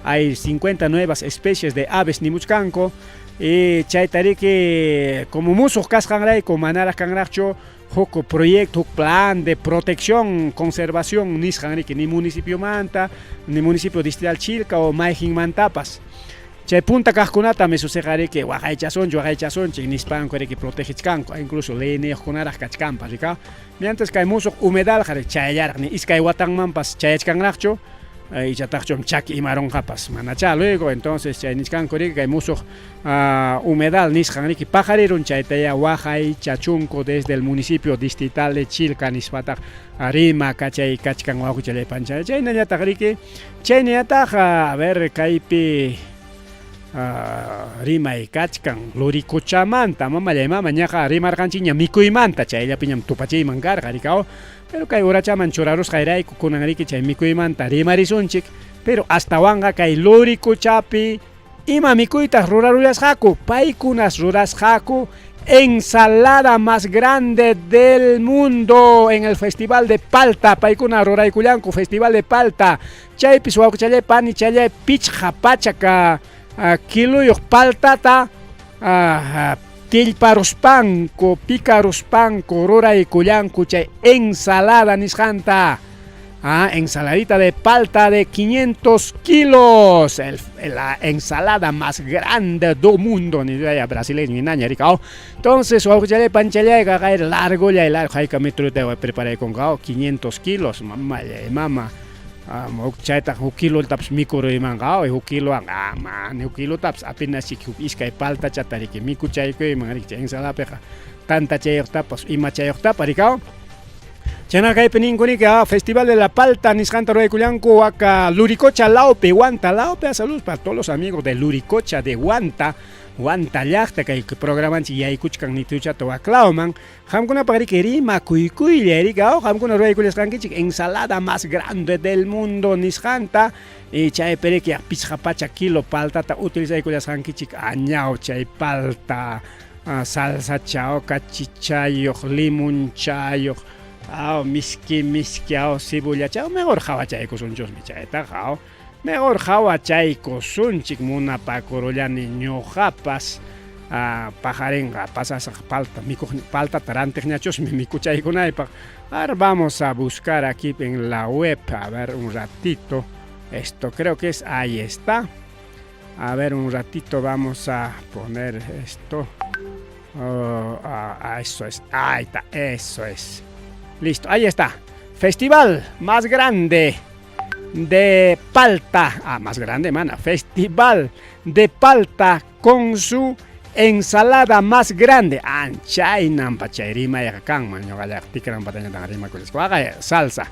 hay 50 nuevas especies de aves nimuchkanku y chayta riki como musuq kasqanrayku manaraq kanraqchu huk proyecto huk plan de protección conservación nisqan riki ni municipiomanta ni municipio distrital Chilca o mayqinmantapas chay punta kaqkunata susiqa riki waqaychasunchik waqaychasunchik nispanku riki protegichkanku incluso leyniyuqkunaraq kachkanpas rika mientras kay musuq humedalqa chayllaraq ni iskay watanmanpas chayachkanraqchu ichataqchum chaki imarunqapas manachá luego entonces chay nichkanku riki kay musuq humedal nisqan riki paqarirun chaytaya waqaychachunku desde el municipio distrital de Chilca nispataq rima kachay kachkan wawqichalay panchay chaynallataq riki chaynallataq a ver kaypi rimay kachkan Luriconchamanta mamallay mama ñaqa rimarqanchikña mikuymanta chayllapiñam tupachiyman karqa rikaw pero kay urachaman churarusqayrayku kunan riki chay mikuymanta rimarisunchik pero astawanqa kay Luricochapi ima mikuytaq rurarullasqaku paykunas rurasqaku ensalada más grande del mundo en el festival de Palta paykuna ruraykullanku festival de Palta chaypis wawqichalay panichallay 500 kiluyuq paltata tillparuspanku picaruspanku ruraykullanku chay ensalada nisqanta ensaladita de palta de 500 kilos la ensalada más grande do mundo ni idea brasileño ni naña rika entonces wawqichalay panchalay qaqay largo llay largo hayka metrota preparaykunqa 500 kilos mamallay mama chaytaq huk kilotapas mikuruymanqa huk kilowan mana huk kilotapas apenas chiki huk iskay paltachata riki mikuchaykuyman riki chay ensalapiqa tantachayuqtapas imachayuqtapas rikaw chaynaqa kaypi ninku riki Festival de la Palta nisqanta ruraykullanku waka Luricocha lawpi Huanta lawpi saludos para todos los amigos de Luricocha de Huanta Huanta llaqta kay programanchik yaykuchkan nituchata waklawman qamkunapaq riki rima kuykuylla riki qamkuna ruraykullasqankichik ensalada más grande del mundo nisqanta y chaypi riki 500 kilo paltata utilizaykullasqankichik añaw chay palta salsachaw kachichayuq limunchayuq miski miski cebollachaw mejor hawachaykusunchusmi chaytaqa mejor hawachaykusunchik munapakurullani ñuqapas paqarinqa pasasaq palta mikuq paltata rantiqñachusmi mikuchaykunaypaq. Ahora vamos a buscar aquí en la web, a ver un ratito, esto creo que es, ahí está. A ver un ratito vamos a poner esto. Oh, eso es, ahí está, eso es. Listo, ahí está. Festival más grande de palta. Más grande, mana. Festival de palta con su ensalada más grande. Anchaynampa chay rimayqa kanman ñuqallayqa tikranpatañataq rimakullasqa. Salsa.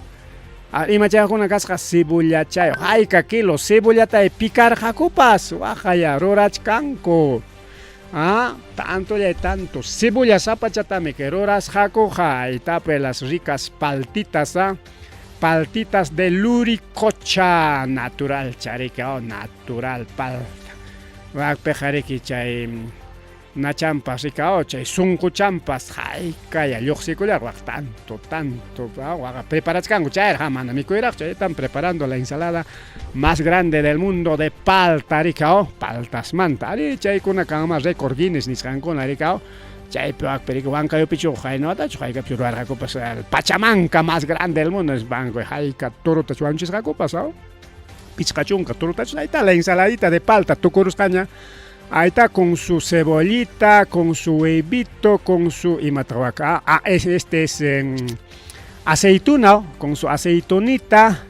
Imachayquna kasqa cebollachayuq. Hayka kilo cebollata picarqakupas waqaya rurachkanku. Tanto ya tanto. Cebolla zapachatami que rurasqakuqa. Ahí las ricas paltitas, Paltitas de Luricocha natural charika natural palta. Wakpiqa riki chay nachampas rika chay sunquchampas haykaya lluqsikullar waq tanto tanto waqa preparachkanku chayraq mana mikuyraqchu chay están preparando la ensalada más grande del mundo de palta rika paltasmanta ari chaykuna kanman récord Guinness nisqankuna rika chaypi wakpi riki Huancayupichu haynawatachu haykapichu rurarqakupas el pachamanca más grande del mundo nispanku hayka torota wañuchisqakupas. 50 turutachus. Ahí está la ensaladita de palta, tukurusqaña. Ahí está con su cebollita, con su huevito, con su imatahuaca. Ah, este es aceituna, con su aceitunita.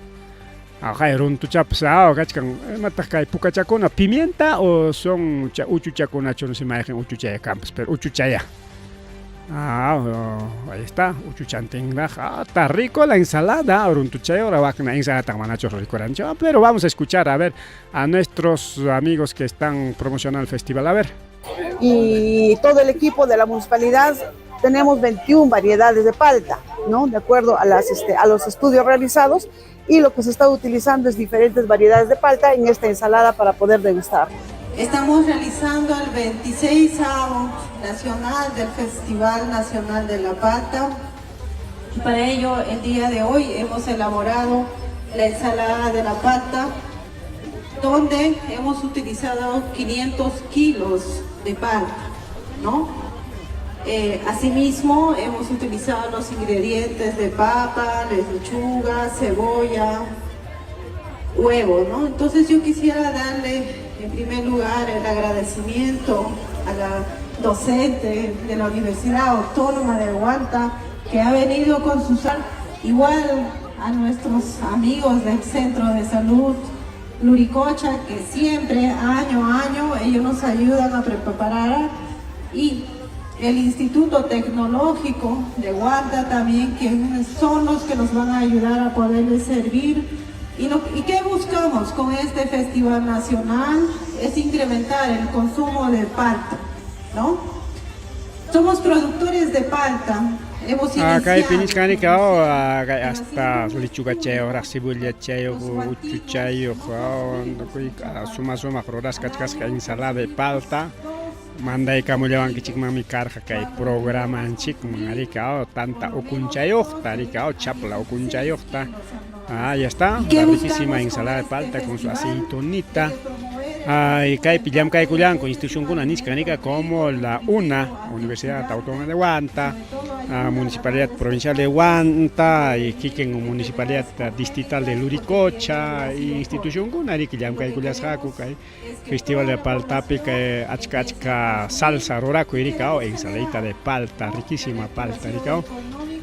Ajá, runtuchapas, ah, kachkan, imataq kay pukachakuna, pimienta o son uchuchakunachu, no sé, mayqin uchuchaya kanpas, pero uchuchaya. Ah, oh, ahí está, uchuchantinraq. Ah, está rico la ensalada, runtuchaya, ahora wakna ensalada manachu rikuranchu. Ah, pero vamos a escuchar, a ver, a nuestros amigos que están promocionando el festival, a ver. Y todo el equipo de la municipalidad tenemos 21 variedades de palta, ¿no? De acuerdo a los estudios realizados, y lo que se está utilizando es diferentes variedades de palta en esta ensalada para poder degustar. Estamos realizando el 26º Nacional del Festival Nacional de la Palta. Y para ello, el día de hoy hemos elaborado la ensalada de la palta, donde hemos utilizado 500 kilos de palta, ¿no? Asimismo, hemos utilizado los ingredientes de papa, lechuga, cebolla, huevo, ¿no? Entonces yo quisiera darle en primer lugar el agradecimiento a la docente de la Universidad Autónoma de Huanta, que ha venido con su sal, igual a nuestros amigos del Centro de Salud Luricocha, que siempre, año a año, ellos nos ayudan a preparar, y el Instituto Tecnológico de Huanta también, que son los que nos van a ayudar a poderles servir. ¿Y qué buscamos con este Festival Nacional? Es incrementar el consumo de palta, ¿no? Somos productores de palta. Hemos Acá hay iniciado pinichkanika, con oh, los acá en hasta haciendo lechuga chayo, raj cebolla chayo, uchu chayo, oh, suma suma rurasqa kachkasqa ensalada de palta. Mandaykamullawankichikmanmi karqa kay programanchikman, arika, oh, tanta ukunchayuqta, arika, oh, chapla ukunchayuqta. Ah, ya está, la riquísima ensalada de palta con su aceitunita. Ay, kaypi llamkaykullanku institucionkuna nichkan, nika, como la UNA, Universidad Autónoma de Huanta, Municipalidad Provincial de Huanta, y kikin Municipalidad Distrital de Luricocha, y institucionkuna, riki llamkaykullasqaku kay Festival de Paltapi, kay achka achka salsa ruraku, rika, oh, ensaladita de palta, riquísima palta, rika, oh.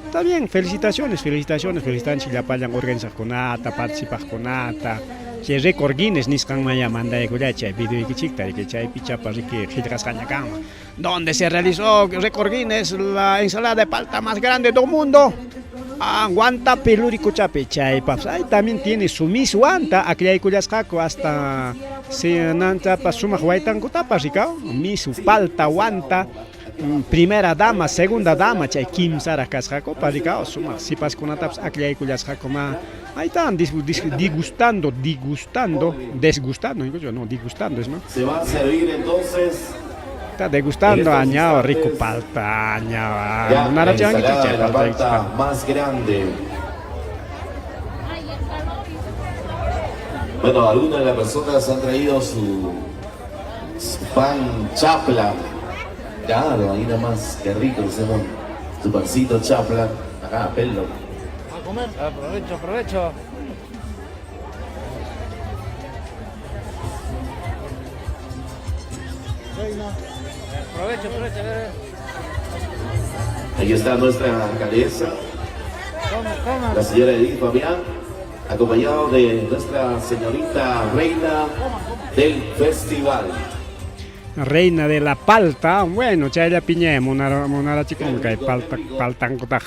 Está bien, felicitaciones, felicitaciones, felicitanchik llapallan organizaqkunata, participaqkunata. Chay récord Guinness nisqanmaya mandaykullay chay videoykichikta, riki, chaypi chapa riki qillqasqaña kanman. Donde se realizó récord Guinness, la ensalada de palta más grande del mundo. Ah, Huantapi, Luricochapi, chaypapas. Ahí también tiene su Miss Huanta, akllaykullasqaku hasta sinantapas sumaq waytankutapas, rika, Miss Palta Huanta, primera dama, segunda dama, chay kimsaraq kasqakupas, rika, sumaq sipaskunatapas akllaykullasqaku ma. Ahí están digustando, digustando, desgustando, incluso, no, digustando, es, ¿no? Se va a servir entonces. Está degustando, En estos añado, rico instantes, palta, añado, ya una la racha, ensalada che, de la palta, palta palta. más grande. Bueno, algunas de las personas han traído su pan chapla. Claro, ahí nomás, qué rico, hacemos su pancito chapla. Acá, pelo. A comer. Aprovecho, aprovecho. Aprovecho, aprovecho, a ver. Aquí está nuestra alcaldesa, Coma, coma. la señora Edith Fabián, acompañado de nuestra señorita reina del festival. Reina de la palta, bueno, chaylla piñe, munarachikun kay palta, paltankutaqa.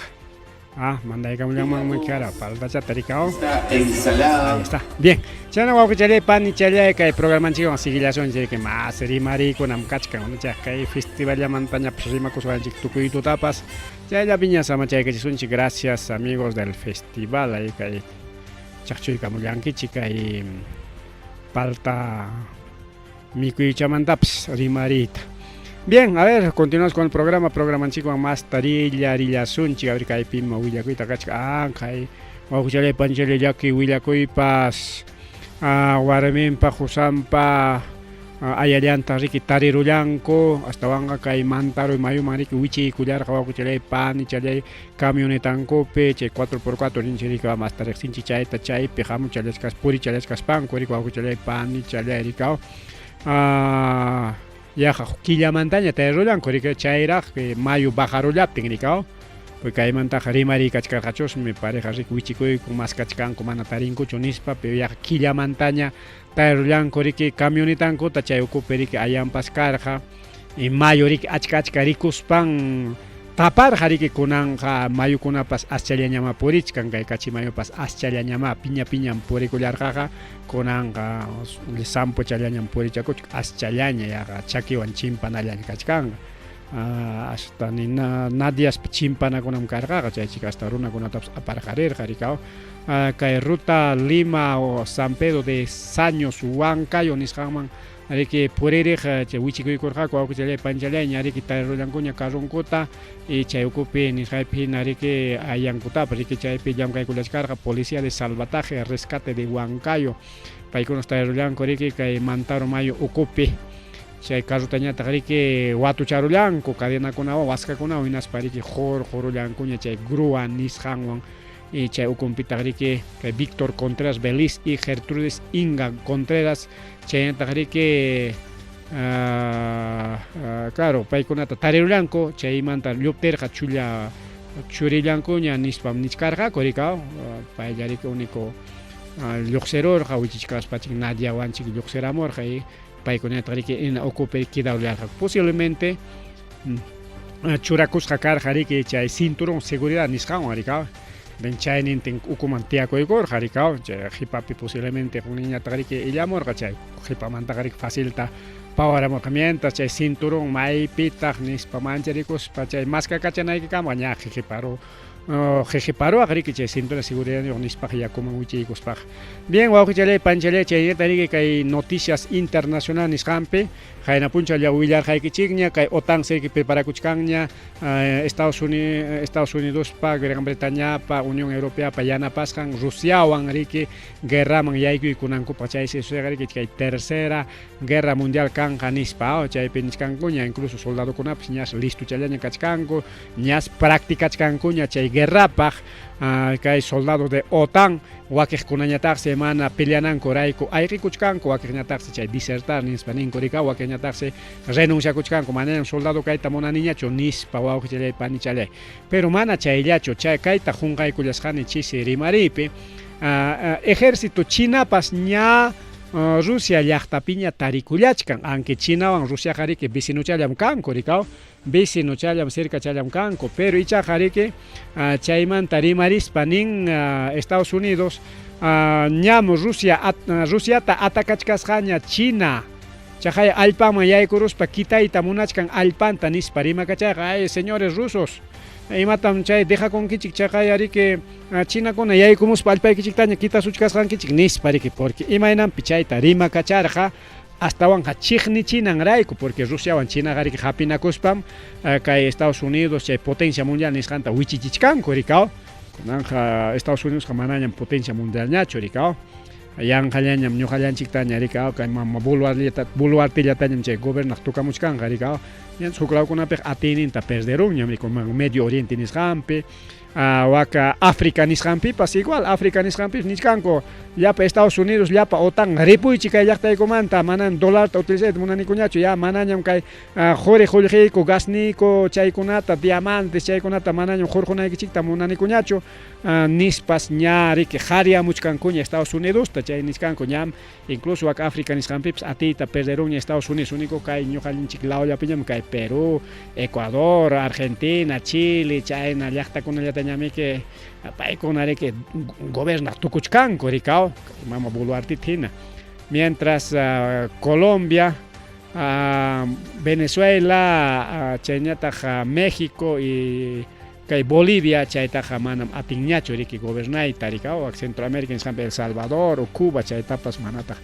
Ah, mandaykamullamanmi kara, palta chatarikao. Esta ensalada. Ahí está. Bien. Chana wawqichalay, panichalay, kay programanchikwan siguillasunchik, que más rimarikunam kachkan, ¿no? Chay kay festivallamantañapas rimakusqanchik tukuy tutapas. Chaylla piña samachaykachisunchik. Gracias, amigos del festival. Ahí kay chaqchuykamullankichik kay palta mikuychamantapas rimariyta. Bien, a ver, continuamos con el programa, programanchikwan más tarilla, rillasunchik, a ver, kaypima willakuyta kachka. Ah, kay wawqichalay, panichalay, llaki willakuypas, ah, warminpa, qusanpa, Ayallanta riki tarirullanku, astawanqa kay Mantaroy mayuman riki wichiykullarqa wawqichalay panichalay camionetankupi chay 4x4 ninchik riki hasta riqsinchik chayta chaypi hamuchallachkas purichallachkaspanku riki wawqichalay panichalay rikaw yaqa killamantaña tarirullanku riki chayraq mayu bajarullaptin rikaw. Pues kaymantaqa rimariykachkarqachusmi pareja riki wichikuyku maskachkanku mana tarinkuchu nispa, pero yaqa killamantaña Tarirullanku riki camionetankuta chay ukupi riki ayanpas karqa y mayu riki achka achka rikuspan taparqa riki kunanqa mayukunapas aschallañamá purichkan kay kachi mayupas aschallañamá piña piñam purikullarqaqa kunanqa sampuchallañam purichakuchkan aschallaña yaqa chakiwan chimpanallaña kachkanqa hasta ni nadiaspa chimpanakunam karqaqa chaychika hasta runakunatapas aparqarirqa rikaw kay ruta Lima o San Pedro de Saños Huancayo nisqanman riki puririq chay wichikuykurqaku wawqichalay panchalay ña riki tarirullankuña carronkuta y chay ukupi nisqaypi hina riki ayankutapas riki chaypi llamkaykullachkarqa policía de salvataje rescate de Huancayo paykunas tarirullanku riki kay Mantaro mayu ukupi chay carrotañataq riki watucharullanku cadenakunawan waskakunawan hinaspa riki qurqurullankuña chay grúa nisqanwan y chay ukunpitaq riki kay Víctor Contreras Beliz y Gertrudis Inga Contreras chaynataq riki claro paykunata tarirullanku chaymanta lluptirqa chulla churillankuña nispam nichkarqaku rikaw paylla riki único lluqsirurqa wichichkaspachik Nadiawanchik lluqsiramurqa y paykunataq riki ina ukupi quedarullarqaku posiblemente churakusqa karqa riki chay cinturón seguridad nisqanwan rikaw chaynintin ukuman tiyakuykurqa rikaw chay qhipapi posiblemente hukninñataq riki illamurqa chay qhipamantaqa riki facilta pawaramurqa mientras chay cinturón maypitaq nispa mancharikuspa chay maskakachanaykikama ña qiqiparu Qhiqiparuwaq riki chay cintura seguridadniyuq nispaq yakuman wichiykuspaqa. Bien, wawqichalay, panchalay, chaynata riki kay noticias internacional nisqanpi, qayna punchawlla willarqaykichikña, kay OTAN riki preparakuchkanña Estados Unidos, Estados Unidospa, Gran Bretañapa, Unión Europeapa yanapasqan Rusiawan riki guerraman yaykuykunankupaq, chaysi sucederqa riki kay tercera guerra mundial kanqa nispa, chaypi nichkankuña, incluso soldadokunapas ñas listochallaña kachkanku, ñas practicachkankuña chay guerrapaq kay soldado de OTAN wakiqkunañataqsi mana peleanankurayku ayqikuchkanku, wakiqñataqsi chay disertar nispa ninku rika, wakiqñataqsi renunciakuchkanku manañam soldado kayta munaniñachu nispa wawqichalay panichalay. Pero mana chayllachu, chay kayta qunqaykullasqani chisi rimariypi ejército chinapas ña Rusia llaqtapiña tarikullachkan, aunque Chinawan Rusiaqa riki vecinuchallam kanku rikaw, Vecinochallam, cercachallam kanku, pero ichaqa riki chaymanta rimarispa nin Estados Unidos ñam Rusia Rusiata atacachkasqaña China chaqay allpaman yaykuruspa kitayta munachkan allpanta nispa rimakachayqa, ay señores rusos imatam chay dejakunkichik chaqay riki chinakuna yaykumuspa allpaykichiktaña kitasuchkasqankichik nispa riki, porque imaynanpi chayta rimakacharqa astawanqa chiqnichinanrayku, porque Rusiawan Chinaqa riki hapinakuspam kay Estados Unidos chay potencia mundial nisqanta wichichichkanku rikaw. Kunanqa Estados Unidosqa manañam potencia mundialñachu rikaw. Yanqallañam ñuqallanchiktaña rikaw kay mama Boluartellatañam chay gobernaq tukamuchkanqa rikaw. Ñanchus huk lawkunapiqa atiyninta perderunñam rikuman Medio Oriente nisqanpi, waka África nisqanpipas igual, África nisqanpipas nichkanku llapa Estados Unidos, llapa OTAN, ripuychik kay llaqtaykumanta, manam dolarta utilizayta munanikuñachu, ya manañam kay quri qullqiyku, gasniyku, chaykunata, diamantes, chaykunata manañam hurqunaykichikta munanikuñachu, nispas ña riki qariyamuchkankuña Estados Unidosta, chay nichkanku ñam Incluso wak África nisqanpipas atiyta perderunña Estados Unidos, único kay ñuqallinchik lawllapiñam kay Perú, Ecuador, Argentina, Chile, chayna llaqtakunallatañamiki paykuna riki gobernaq tukuchkanku rikaw, mama Boluartita hina. Mientras Colombia, Venezuela, chayñataq México y kay Bolivia chaytaqa manam atinñachu riki gobernayta rikaw, wak Centroamérica nisqanpi El Salvador o Cuba chaytapas manataq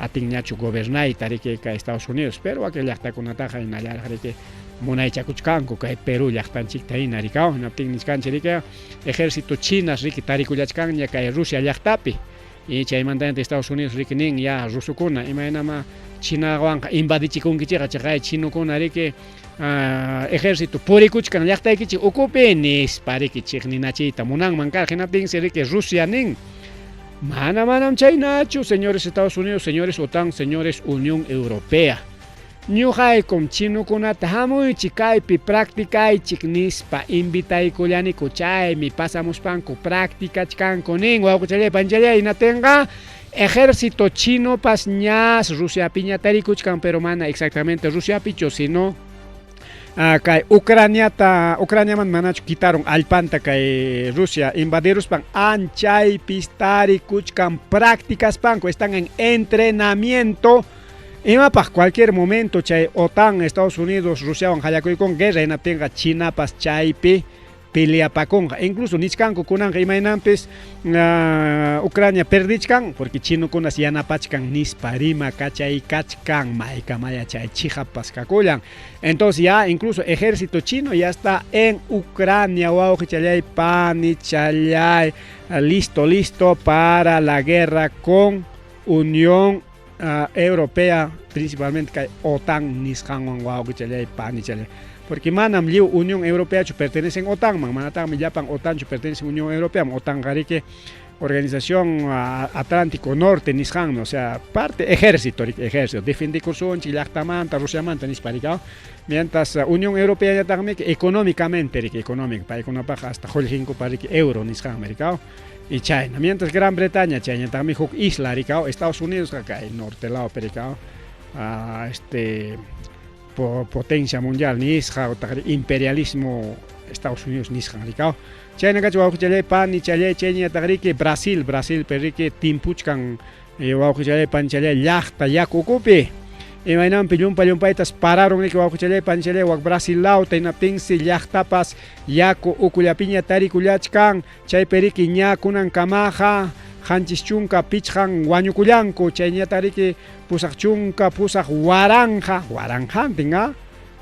atinñachu gobernayta riki kay Estados Unidos, pero wakin llaqtakunataqa hinallaraq riki munaychakuchkanku kay Perú llaqtanchikta hina rikaw, hinaptin nichkanchik riki ejército chinas riki tarikullachkanña kay Rusia llaqtapi. Y chaymantañataq Estados Unidos riki nin ya rusukuna imaynama Chinawanqa invadichikunkichikqa chaqay chinokuna riki ejército purikuchkan llaqtaykichik ukupi nispa riki chiqninachiyta munanman karqa. Hinaptinsi riki Rusia nin, Mana manam chaynachu, señores Estados Unidos, señores OTAN, señores Unión Europea. Ñuqaykum chinokunata hamuychik kaypi practicaychik nispa invitaykullaniku, chaymi pasamuspanku practicachkanku nin wawqichalláy panichalláy. Hinatinqa ejército chinopas ñas Rusiapiña tarikuchkan, pero mana exactamente Rusiapichu, sino kay Ucraniata, Ucraniaman manachu quitaron allpanta kay Rusia invadiruspan, anchaypis tarikuchkan practicaspanku, están en entrenamiento. Imapaq cualquier momento chay OTAN, Estados Unidos, Rusiawan qallakuykun guerra, hinaptinqa Chinapas chaypi peleapakunqa. Incluso nichkanku kunanqa imaynanpis Ucrania perdichkan porque chinokunas yanapachkan nispa rima kachaykachkan, maykamaya chay chiqappas kakullan. Entonces ya incluso ejército chino ya está en Ucrania, wawqichalláy, panichalláy, listo, listo para la guerra con Unión Europea, principalmente kay OTAN nisqanwan, wawqichalláy, panichalláy. Porque manam lliw Unión Europeachu pertenecen OTANman, manataqmi llapan OTANchu pertenecen Unión Europeaman. OTANqa riki Organización Atlántico Norte nisqanmi, o sea, parte ejército, riki, ejército, defendikursunchik llaqtamanta, Rusiamanta nispa riki. Mientras Unión Europea ñataqmi económicamente, riki, económico, paykunapaq hasta qullqinkupa riki euro nisqanmi, riki. Y chayna, mientras Gran Bretaña, chayñataqmi huk isla, riki, Estados Unidos kay norte lado, riki, potencia mundial nisqa, utaq imperialismo Estados Unidos nisqan, riki. Chayna kachi wawqichalláy, panichalláy, chayñataq riki Brasil, Brasilpi riki timpuchkan wawqichalláy, panichalláy, llaqta yaku ukupi. Imaynanpi llumpa llumpaytas pararon riki wawqichalláy, panichalláy, wak Brasil lawta, hinaptinsi llaqtapas yaku ukullapiña tarikullachkan, chaypi riki ña kunan kamaqa 75 wañukullanku, chayñataq riki 88 waranqa, waranqantin,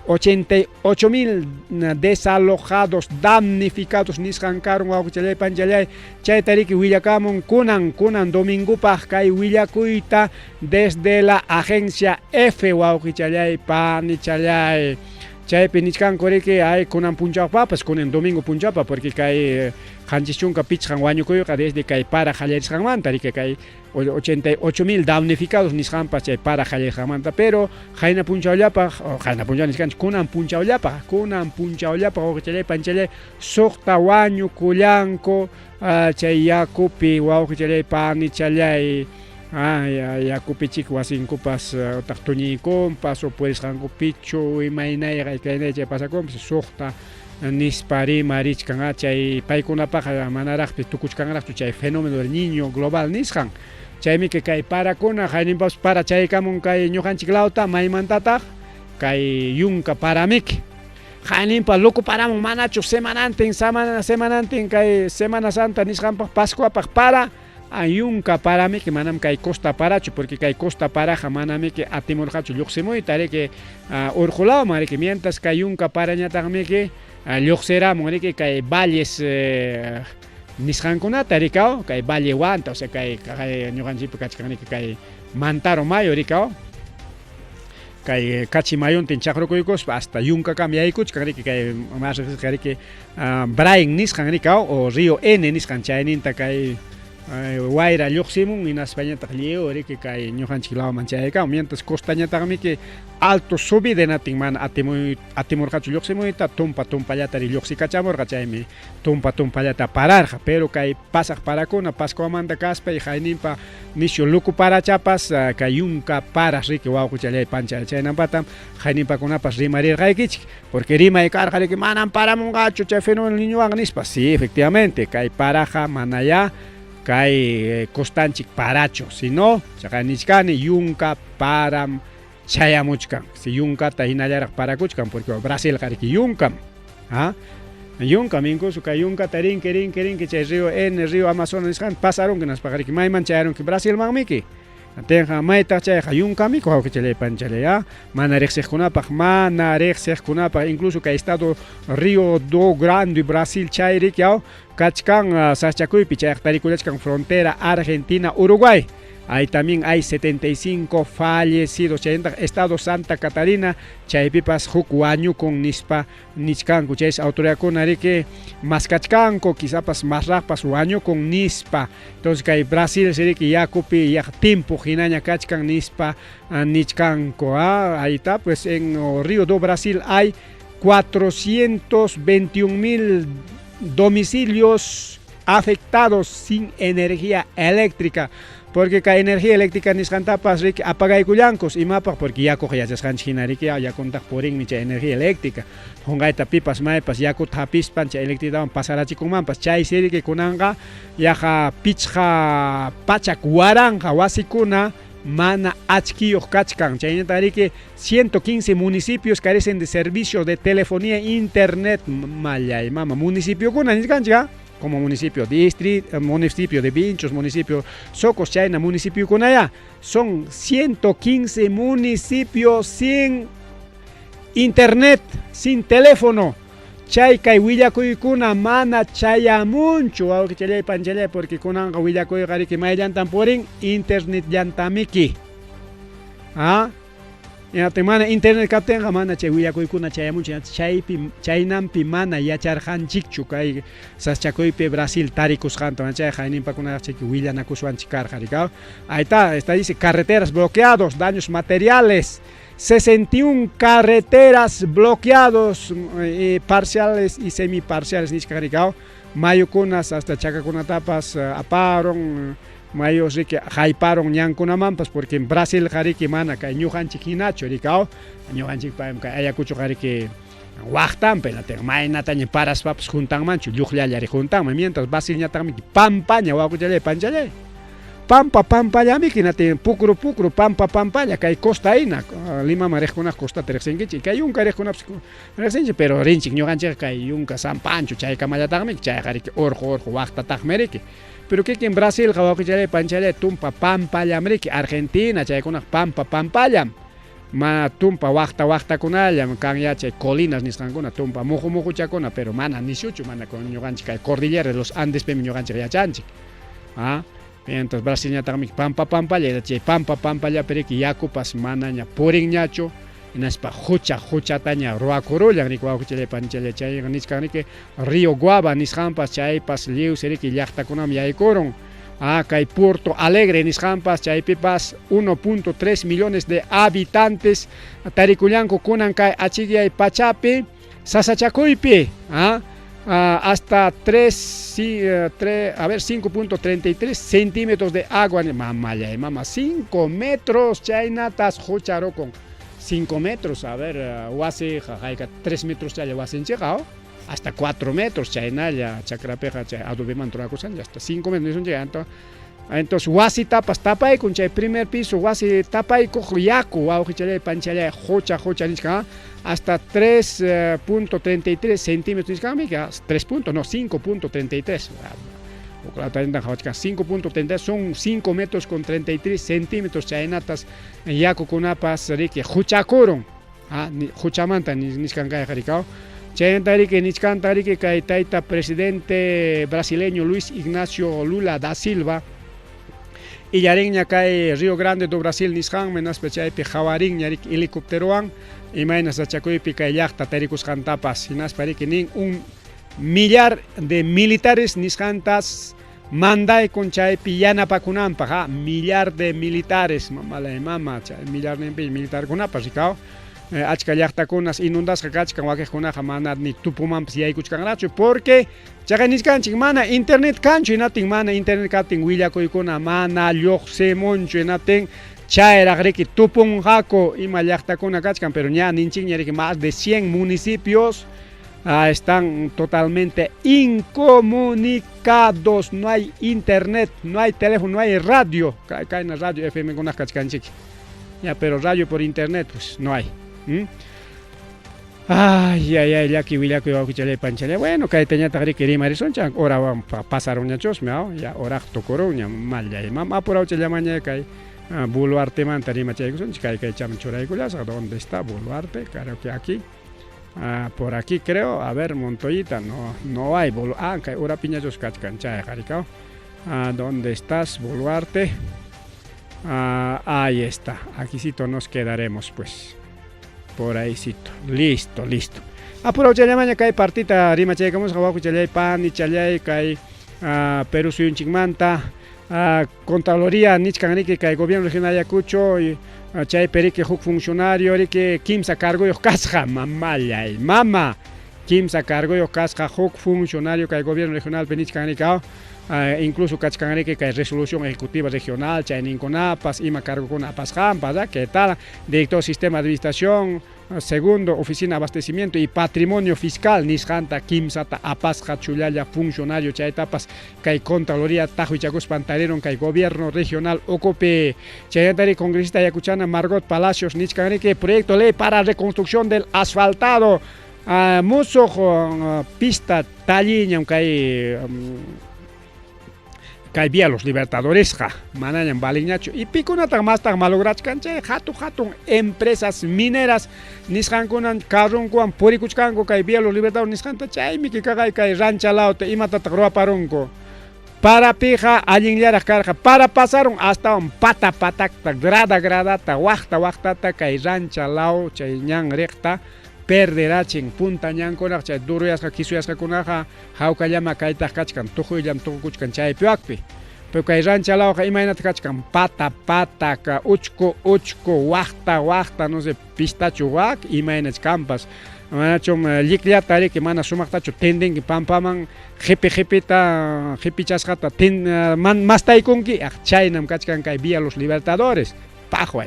88,000 desalojados, damnificados nisqan karun wawqichalláy, panichalláy. Chayta riki willakamun kunan domingopaq kay willakuyta desde la agencia F, wawqichalláy, panichalláy. Chaypi nichkanku riki ay kunan punchawpapas, kunan domingo punchawpa, porque kay 75 wañukuyqa desde kay para qallarisqanmanta riki kay 88,000 damnificados nisqanpas chay para qallarisqanmanta, pero qayna punchawllapaq, qayna punchaw nisqanchik, kunan punchawllapaq, kunan punchawllapaq wawqichalláy, panichalláy, 6 wañukullanku chay yakupi wawqichalláy, panichalláy. Yakupi chik wasinkupas utaq tuñiykunpas o purisqankupichu imaynayqa kaynay chay pasakunpas 6 nispa rimarichkan, chay paykunapaqqa manaraqpis tukuchkanraqchu chay fenómeno del niño global nisqan. Chaymi que kay parakuna hayninpapas para chaykamun kay ñuqanchik lawta maymantataq kay yunka paramiki. Hayninpa loco paramun manachu semanantin, semanantin kay Semana Santa nisqanpaq Pascuapaq para yunka paramiki, manam kay costa parachu, porque kay costa paraja manamiki atimurqachu lluqsimuyta riki urqulawman riki, mientras kay yunka parañataqmiki lluqsiramun riki kay valles nisqankunata rikaw, kay Valle Huanta, o sea kay ñuqanchikpi kachkan riki kay Mantaro Mayo rikaw, kay Cachi Mayuntin chaqrukuykuspa hasta yunkakama yaykuchkan riki kay mas riqsisqa riki Brain nisqan rikaw o Río N nisqan chayninta kay wayra lluqsimun hinaspañataq lliw riki kay ñuqanchik lawman chayaykamun, mientras costañataqmiki alto subida hinatin mana atimurqachu lluqsimuyta, tumpa tumpallata ri lluqsikachamurqa, chaymi tumpa tumpallata pararqa, pero kay pasaq parakuna Pascuamanta kaspa y hayninpa nisyu luku parachapas kay yunka paras riki wawqichalláy, panchalláy, chaynampatam hayninpakunapas rimarirqaykichik, porque rimay karqa riki manam paramunqachu chay fenómeno niñowan nispa. Sí, efectivamente, kay paraja manayá kay costanchik parachu, sino chaqay nichkani yunka param chayamuchkan, si yunkata hinallaraq parakuchkan, porque Brasilqa riki yunkam, yunkam, incluso kay yunkata rinki, rinki, rinki chay río N, río Amazonas nisqan pasarunki hinaspaqa riki mayman chayarunki Brasilmanmiki. Tenqa maytaq chayqa yunkamiko wawqichalláy, panichalláy, mana riqsiqkunapaq, mana riqsiqkunapaq, incluso kay estado Río do Grande Brasil chay riki kachkan saschakuypi, chayqa tarikullachkan frontera Argentina Uruguay. Hay también hay 75 fallecidos. Chaynataq Estado Santa Catarina chaypipas huk wañukun nispa nichkanku. Chaysi autoridadkuna riki maskachkanku quizapas masraqpas wañukun nispa. Entonces kay Brasil riki yakupi yaq timpuq hinaña kachkan nispa nichkanku. Ah, ahí está, pues en Río do Brasil hay 421 mil domicilios afectados sin energía eléctrica. Porque kay energía eléctrica nisqantapas riki apagaykullankus imapaq porque yakuqa yachasqanchik hina riki yakuntaq purinmi chay energía eléctrica. Qunqayta pipas maypas yakuta hapispan chay electricidadwan pasarachikunmanpas chaysi riki kunanqa yaqa pichqa pachak waranqa wasikuna mana achkiyuq kachkan. Chaynataq riki 115 municipios carecen de servicio de telefonía e internet. Mallay mama municipiokuna nisqanchik ah como municipio distrito, municipio de Vinchos, municipio Socos, chayna municipiokunaya son 115 municipios sin internet, sin teléfono. Chay kay willakuykuna mana chayamunchu wawqichalláy panchalláy porque kunanqa willakuyqa riki mayllantan purin internetllatamiki. Ah, Hinaptin mana internet kaptinqa mana chay willakuykuna chayamunchu chaypi chaynampi mana yacharqanchikchu kay sasachakuypi Brasil tarikusqanta manachayqa hayninpakunaraq chayki willanakuswanchik karqa rikaw. Ahí está, está dice carreteras bloqueados, daños materiales, 61 carreteras bloqueados parciales y semiparciales nichkan rikaw. Mayukunas hasta chakakunatapas aparun mayus riki hayparun ñankunamanpas porque en Brasilqa riki mana kay ñuqanchik hinachu rikaw. Ñuqanchik kay Ayacuchoqa riki waqtanpi hinaptin maynataña paraspapas juntanmanchu lluqllalla ri juntanman mientras Brasilñataqmi pampaña wawqichalláy panchalláy. Pampa pampallamiki hinaptin pukru pukru pampa pampalla kay costa hina Limaman riqkunaqa costata riqsinkichik kay yunka riqkunapas riqsinchik pero rinchik ñuqanchikqa kay yunka San Pancho chaykamallataqmiki chayqa riki urqu urqu waqtataqmi riki. Pero kikin Brasilqa wawqichalláy panchalláy tumpa pampallam riki Argentina chaykunaqa pampa pampallam. Mana tumpa waqta waqtakunallam kan ya chay colinas nisqankuna tumpa muhu muhuchakuna pero mana nishuchu mana con ñuqanchik kay cordillera de los Andespimi ñuqanchik yachanchik. Ah, mientras Brasilñataqmi pampa pampalla chay pampa pampallapi riki yakupas manaña purinñachu hinaspa hucha huchataña ruwakurullan riki wawqichalláy panichalláy chayqa nichkan riki Río Guava nisqanpas chaypas lliwsi riki llaqtakunaman yaykurun. Ah, kay Puerto Alegre nisqanpas chaypipas 1.3 millones de habitantes tarikullanku kunan kay achikyay pachapi sasachakuypi ah, hasta 3, sí, 3, a ver, 5.33 centímetros de agua mamallay mama 5 metros chaynatas hucharukun 5 metros a ver wasiqa hayka 3 metros chaylla wasinchikqa hasta 4 metros chaynalla chakrapiqa chay adobemanta rurakusqanchik hasta 5 metros nisunchik entonces wasitapas tapaykun chay primer piso wasi tapaykuq yaku wawqichalláy panchalláy qucha qucha nichkan hasta 3.33 centímetros nichkanmi 3 punto no 5.33 5.33 son 5 metros con 33 centímetros chaynatas yakukunapas riki huchakurun huchamanta nichkan kayqa rikaw chaymanta riki nichkanta riki kay tayta presidente brasileño Luis Ignacio Lula da Silva illarinña kay Río Grande do Brasil nisqanmi hinaspa chaypi qawarinña riki helicópterowan imayna sasachakuypi kay llaqta tarikusqantapas hinaspa riki nin un millar de militares nisqantas mandaykun chaypi yanapakunanpaq ha millar de militares mamalay mama chay millarninpi militarkunapas rikaw achka llaqtakunas inundasqa kachkan wakiqkunaqa mana ni tupumanpas yaykuchkanrachu porque chaqay nichkanchik mana internet kanchu hinaptin mana internet kaptin willakuykuna mana lluqsimunchu hinaptin chayraq riki tupunqaku ima llaqtakuna kachkan pero ña ninchikña riki más de 100 municipios están totalmente incomunicados, no hay internet, no hay teléfono, no hay radio. Kayna radio FM kunaq kachkanchik. Ya, pero radio por internet pues no hay. Ay, ay, ay, llaki willakuy wawqichalláy panchalláy. Bueno, kaytañataq riki rimarisunchik, horawan pasarunñachusmi, ya horaq tukurunña, mallay. Mam apurawchallamaña kay Boluartemanta rimachaykusunchik, kay kaychaman churaykullasaq. ¿Dónde está Boluarte? Creo que aquí. Por aquí creo, a ver, Montoyita, no, no hay Boluarte. Kay urapiñachus kachkan chayqa rikaw. ¿Dónde estás, Boluarte? Ahí está. Aquícito nos quedaremos pues. Por ahícito. Listo, listo. Apurawchallamaña kay partita rimachaykamusqa wawqichallay panichallay kay Perú suyunchikmanta Contraloría nichkan riki kay Gobierno Regional Ayacucho chaypi riki huk funcionario riki kimsa cargoyuq kasqa mamallay mama kimsa cargoyuq kasqa huk funcionario kay Gobierno Regionalpi nichkan riki incluso kachkan riki kay resolución ejecutiva regional chayninkunapas ima cargokuna apasqanpas ¿qué tal? Director Sistema de Administración Segundo, Oficina Abastecimiento y Patrimonio Fiscal nisqanta kimsata apasqa chullalla funcionario chaytapas kay Contraloría taqwichakuspan tarirun kay Gobierno Regional ukupi. Chaynatari congresista Ayacuchana Margot Palacios nichkanriki proyecto ley para reconstrucción del asfaltado musuq pista talliñam kay kay Vía Los Libertadoresqa manañam valinñachu. Y pikunataq mastaq malograchkan chay hatu hatun empresas mineras nisqankunan carronkuwan purikuchkanku kay Vía Los Libertadores nisqanta chaymi kikaqay kay rancha lawta imatataq ruwaparunku. Parapiqa allinllaraq karqa para pasarun astawan pata patakta grada gradata waqta waqtata kay rancha law chay ñan riqta perderachin punta ñankunaq chay duruyasqa kisuyasqakunaqa hawkallama kaytaq kachkan tukuyllam tukukuchkan chaypiwakpi. Pero kay rancha lawqa imaynata kachkan pata pata uchku uchku waqta waqta no sé pistachu wak imaynach kanpas manachum llikllata riki mana sumaqtachu tendinki pampaman qipi qipita qipichasqata ten mastaykunki chaynam kachkan kay Vía Los Libertadores paqway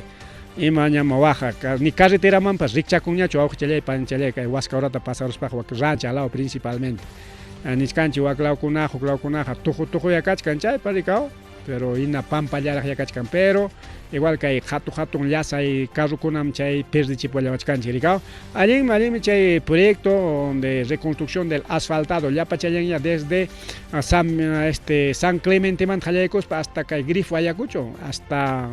imañam waqa ni carreteramanpas rikchakunñachu wawqichallay panichallay kay Huasca horata pasaruspaqa wak rancha law principalmente nichkanchik wak lawkunaqa huk lawkunaqa tuqu tuquya kachkan chaypa rikaw pero hina pampallaraqya kachkan pero igual kay hatu hatun llasay carrokunam chay perdichipullawachkanchik rikaw allinmi allinmi chay proyecto de reconstrucción del asfaltado llapachallanña desde San este San Clementemanta qallaykuspa hasta kay Grifo Ayacucho hasta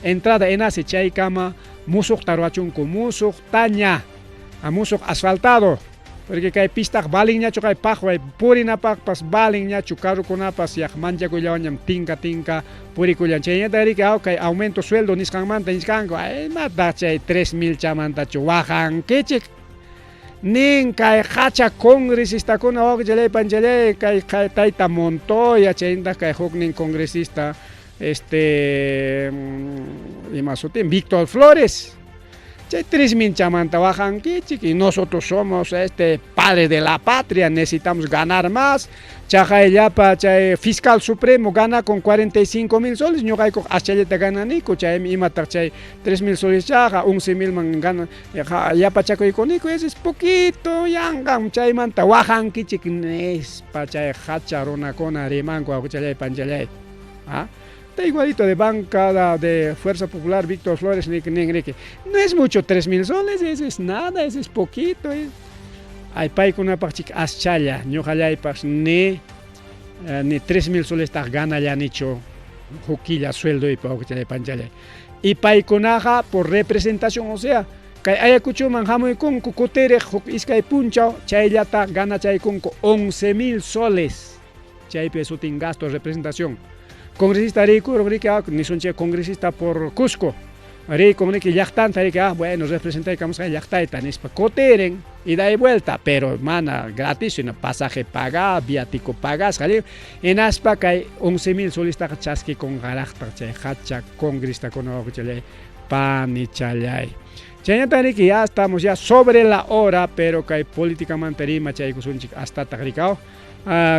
entrada Enace chaykama musuqta ruwachunku musuqtaña musuq asfaltado porque kay pistaq valinñachu kay paqway purinapaqpas valinñachu carrokunapas yaq manchakuyllawanñam tinka tinka purikullan chayñata riki kay aumento sueldo nisqanmanta nichkanku imataq chay 3000 chamantachu waqankichik nin kay hacha congresistakuna wawqichalay panchalay kay tayta Montoya chaynataq kay huknin congresista este ima sutin Víctor Flores chay 3000 chamanta waqankichik y nosotros somos este padre de la patria necesitamos ganar más chaqayllapa chay fiscal supremo gana con 45,000 soles ñuqaykuqa aschallata gananiku chaymi imataq chay 3000 soles chaqa 11,000 man gana yapachakuykuniku ese es poquito yanqam chaymanta waqankichik nispa chay hacha runakuna rimanku wawqichallay panchallay Está igualito de bancada de Fuerza Popular Víctor Flores nin riki no es mucho 3000 soles ese es nada ese es poquito ay paykunapaq chik aschalla ñuqallaypas ni ni 3000 solestaq ganallanichu huk killa sueldoypi wawqichallay panchallay y paykunaqa por representación o sea kay Ayacuchoman hamuykunku kutiriq huk iskay punchaw chayllata ganachaykunku 11,000 soles chaypi sutin gasto de representación congresista rikurun riki nisunchik congresista por Cusco rikun riki llaqtanta riki bueno representaykamusqa llaqtayta nispa kutirin ida y vuelta pero mana gratis sino pasaje pagado viático pagasqa hinaspa kay 11,000 solestaqa chaskikunqaraqtaq chay hacha congresistakuna wawqichallay panichallay chaynata riki ya estamos ya sobre la hora pero kay políticamanta rimachaykusunchik hastataq rikaw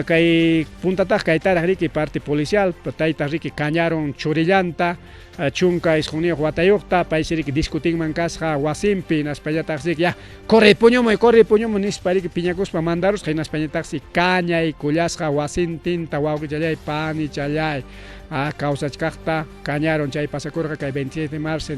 kay puntataq kaytaraq riki parte policial tayta riki kañarun churillanta 19 watayuqta paysi riki discutinman kasqa wasinpi hinaspallataqsi riki ya corre puñumuy corre puñumuy nispa riki piñakuspa mandarusqa hinaspañataqsi kañaykullasqa wasintinta wawqichallay panichallay kawsachkaqta kañarun chay pasakurqa kay 27 de marzo,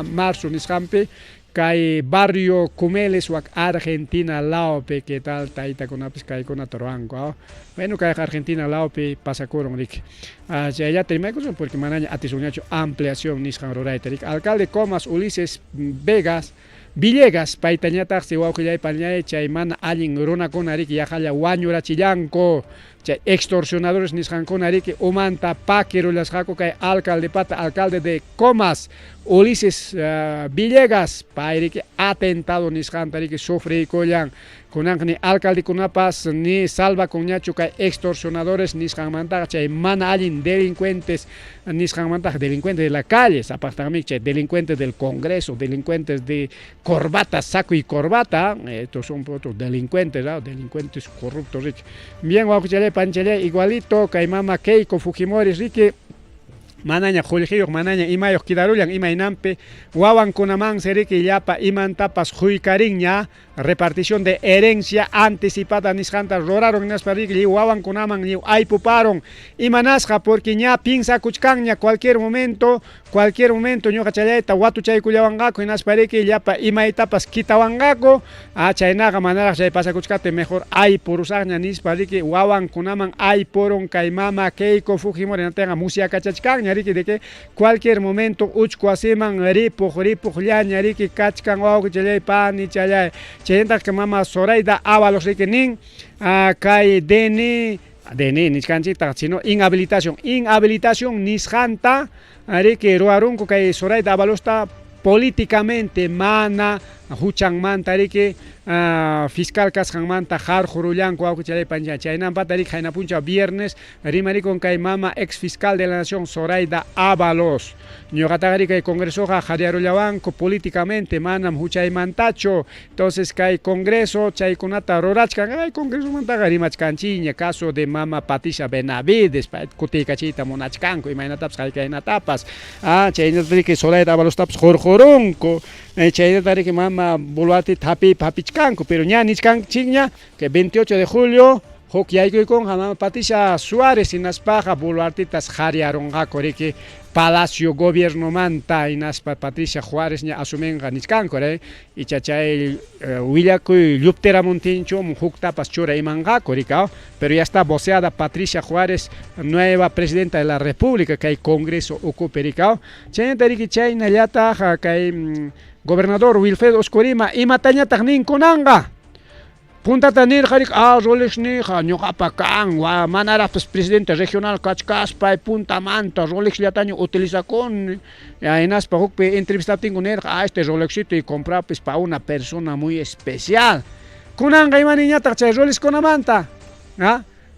marzo nisqanpi kay barrio Cumeles wak Argentina lawpi qué tal taytakunapis kaykunata ruwanku bueno kayqa Argentina lawpi pasakurun riki chayllata rimaykusun porque manaña atisunñachu ampliación nisqan rurayta riki alcalde Comas Ulises Vegas Villegas paytañataqsi wawqillay pañay chay mana allin runakuna riki yaqalla wañurachillanku. Chay extorsionadores nisqankuna riki umanta pakirullasqaku kay alcaldepata, alcalde de Comas, Ulises Villegas, pay riki atentado nisqanta riki sufriykullan. Kunanqa ni alcaldekunapas ni salvakunñachu kay extorsionadores nisqanmantaqa, chay mana allin delincuentes nisqanmantaqa, delincuentes de la calle, sapaqtanmi chay delincuentes del Congreso, delincuentes de corbata, saco y corbata, estos son otros delincuentes, ¿no? Delincuentes corruptos, riki. Bien, wawqichalay, panchalay, igualito, kay mama Keiko Fujimori, riki, manaña qullqiyuq, manaña imayuq kidarullan, imaynanpi wawankunamansi riki llapa imantapas quykarinña, repartición de herencia anticipada nisqanta ruraron, hinaspa riki lliw wawankunaman lliw aypuparon. Imanasqa, porque ña piensakuchkanña cualquier momento, cualquier momento ñuqachallayta watuchaykullawanqaku, hinaspa riki llapa imaytapas kitawanqaku, chaynaqa manaraq chay pasakuchkaptin mejor aypurusaqña nispa riki wawankunaman aypurun kay mama Keiko Fujimori. Hinaptinqa musyakachachkanña riki de que cualquier momento uchku wasiman ripuq ripuqllaña riki kachkan, wawqichalay, panichalay. Chaynataq mama Zoraida Ábalos riki nin kay DNI, DNI nichkanchiktaq, sino inhabilitación, inhabilitación nisqanta riki ruwarunku kay Zoraida Ábalosta políticamente mana huchanmanta riki fiscal kasqanmanta qarqurullanku, wawqichalay, panichalay. Chaynampata riki qayna punchaw viernes rimarikun kay mama ex fiscal de la nación Zoraida Ábalos. Ñuqataqa riki kay congresoqa qariarullawanku políticamente, manam huchaymantachu. Entonces kay congreso chaykunata rurachkan, ay congresomantaqa rimachkanchikña, caso de mama Patricia Benavides, kutiykachiyta munachkanku imaynatapas haykaynatapas. Chaynata riki Zoraida Ábalostapas qurqurunku. Chaynata riki mama Boluarte hapichkanku, pero ña nichkanchikña que 28 de julio huk yaykuykunqa mama Patricia Suárez, hinaspaqa Boluartetas qariarunqaku riki Palacio Gobiernomanta, hinaspa Patricia Juárez ña asuminqa nichkanku, icha chay willakuy lluptiramuntinchu huktapas chura imanqaku riki, pero ya está voceada Patricia Juárez, nueva presidenta de la República, kay Congreso ukupi riki. Chaynata riki chaynallataq kay gobernador Wilfredo Oscorima imatañataq ninkunanqa. Puntata nirqa riki, Rolex nija ñuqapa kan, manaraqpas presidente regional kachkaspay puntamanta Rolexllataña utilizakuni. Hinaspa hukpi entrevistaptinku nirqa, este Rolexito y comprapis pa una persona muy especial. Kunanqa imaniñataq chay Rolexkunamanta,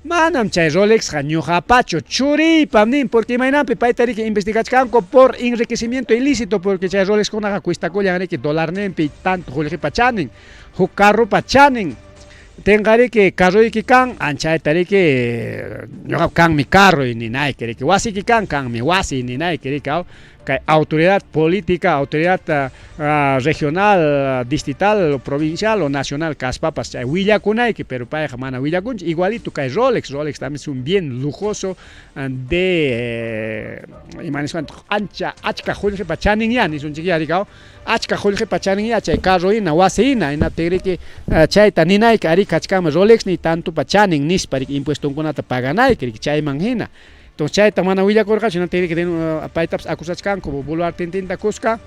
Manam chay Rolexqa ñuqapachu, churiypam nin, porque imaynanpi payta riki investigachkanku por enriquecimiento ilícito, porque chay Rolexkunaqa cuestakullan riki dolarninpi tanto qullqipa chanin, huk carropa chanin. Tenqa riki carroyki kan, anchayta riki ñuqapa kanmi carroy ninayki riki, wasiyki kan, kanmi wasiy ninayki riki, kay autoridad política, autoridad regional, distrital, o provincial o nacional kaspapas chay willakunayki, pero payqa mana willakunchu. Igualito kay Rolex, Rolex también es un bien lujoso de ima nisqanchik ancha achka qullqipa chanin nisunchik ya riki, achka qullqipa chanin ya chay carro hina, wasi hina, hinaptin riki chayta ninayki ari kachkanmi Rolex ni tantopa chanin nispa riki impuestonkunata paganayki riki chayman hina. Entonces chayta mana willakurqachu, hinaptin riki paytapas acusachkanku Boluartentinta kuska.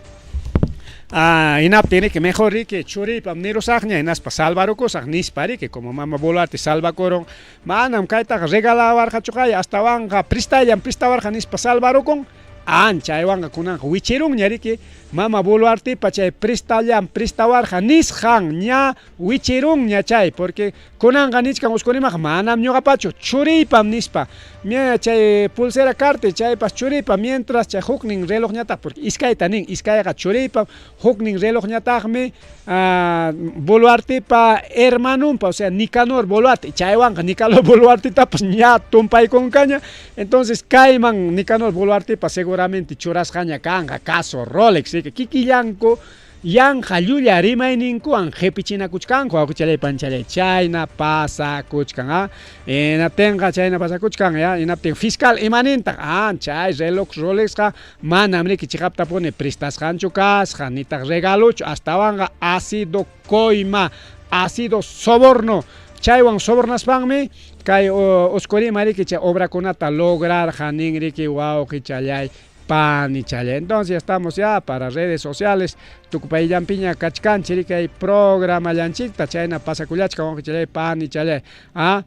Hinaptin riki mejor riki churiypam nirusaqña hinaspa salvarukusaq nispa riki, como mama Boluarte salvakurun, manam kaytaqa regalawarqachu astawanqa prestallam prestawarqa nispa salvarukun. Chaywanqa kunanqa wichirunña riki mama Boluartepa chay prestallam prestawarqa nisqan ña wichirunña chay, porque kunanqa nichkan Oscorimaqa manam ñuqapachu churiypam nispa. Mira chay pulsera Cartier chaypas churiypam, mientras chay huknin relojñataq, porque iskayta nin, iskayqa churiypam, huknin relojñataqmi Boluartepa hermanunpa, o sea Nicanor Boluarte, chaywanqa Nicanor Boluartetapas ña tumpaykunkaña. Entonces kayman Nicanor Boluartepa seguramente churasqaña kanqa caso Rolex, riki kikillanku yanqa llulla rimayninkuwan qipichinakuchkanku, wawqichalay, panchalay, chayna pasakuchkan, hinaptinqa chayna pasakuchkan, ya, hinaptin fiscal imanintaq, chay reloj Rolexqa manam riki chiqaptapuni prestasqanchu kasqa, nitaq regalochu, astawanqa ha sido coima, ha sido soborno, chaywan sobornaspanmi kay Oscorima riki chay obrakunata lograrqa nin riki wawqichalay. Panichalay. Entonces ya estamos ya para redes sociales, tukupayllanpiña kachkanchik kay programallanchikta chayna pasakullachka wawqichalay panichalay. Ah,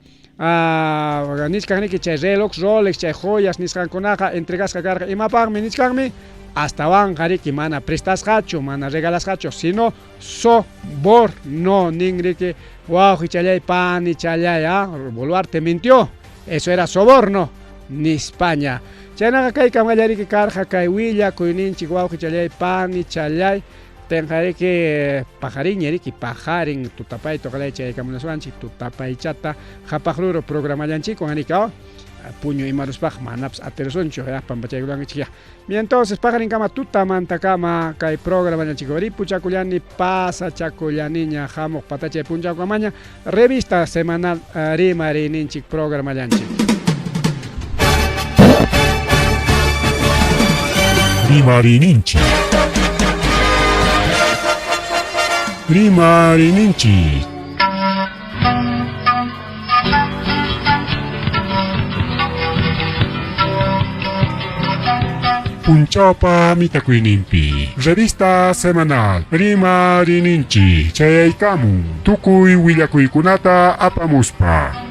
nichkanriki chay reloj Rolex chay joyas nisqankunaqa entregasqa karqa imapaqmi nichkanmi astawanqa riki mana prestasqachu mana regalasqachu sino soborno ninriki wawqichalay panichalay, ah, Boluarte mintió, eso era soborno nispaña. Chaynaqa kay kamallariki karqa kay willakuyninchik wawqichalay panichalay tenqariki pajarin riki pajarin tutapay toqalay chaykamunaswanchik tutapaychata qhapaq ruru programallanchikwan riki puñu imaruspaq manapas atirusunchu ya pampachaykulankichik ya. Bien, entonces paqarinkama tutamantakama kay programallanchik ripuchakullani pasachakullaniña hamuq patachay punchawkamaña revista semanal rimariyninchik programallanchik. Rimariyninchik. Rimariyninchik. Punchawpa mitakuyninpi. Revista semanal Rimariyninchik chayaykamun tukuy willakuykunata apamuspa.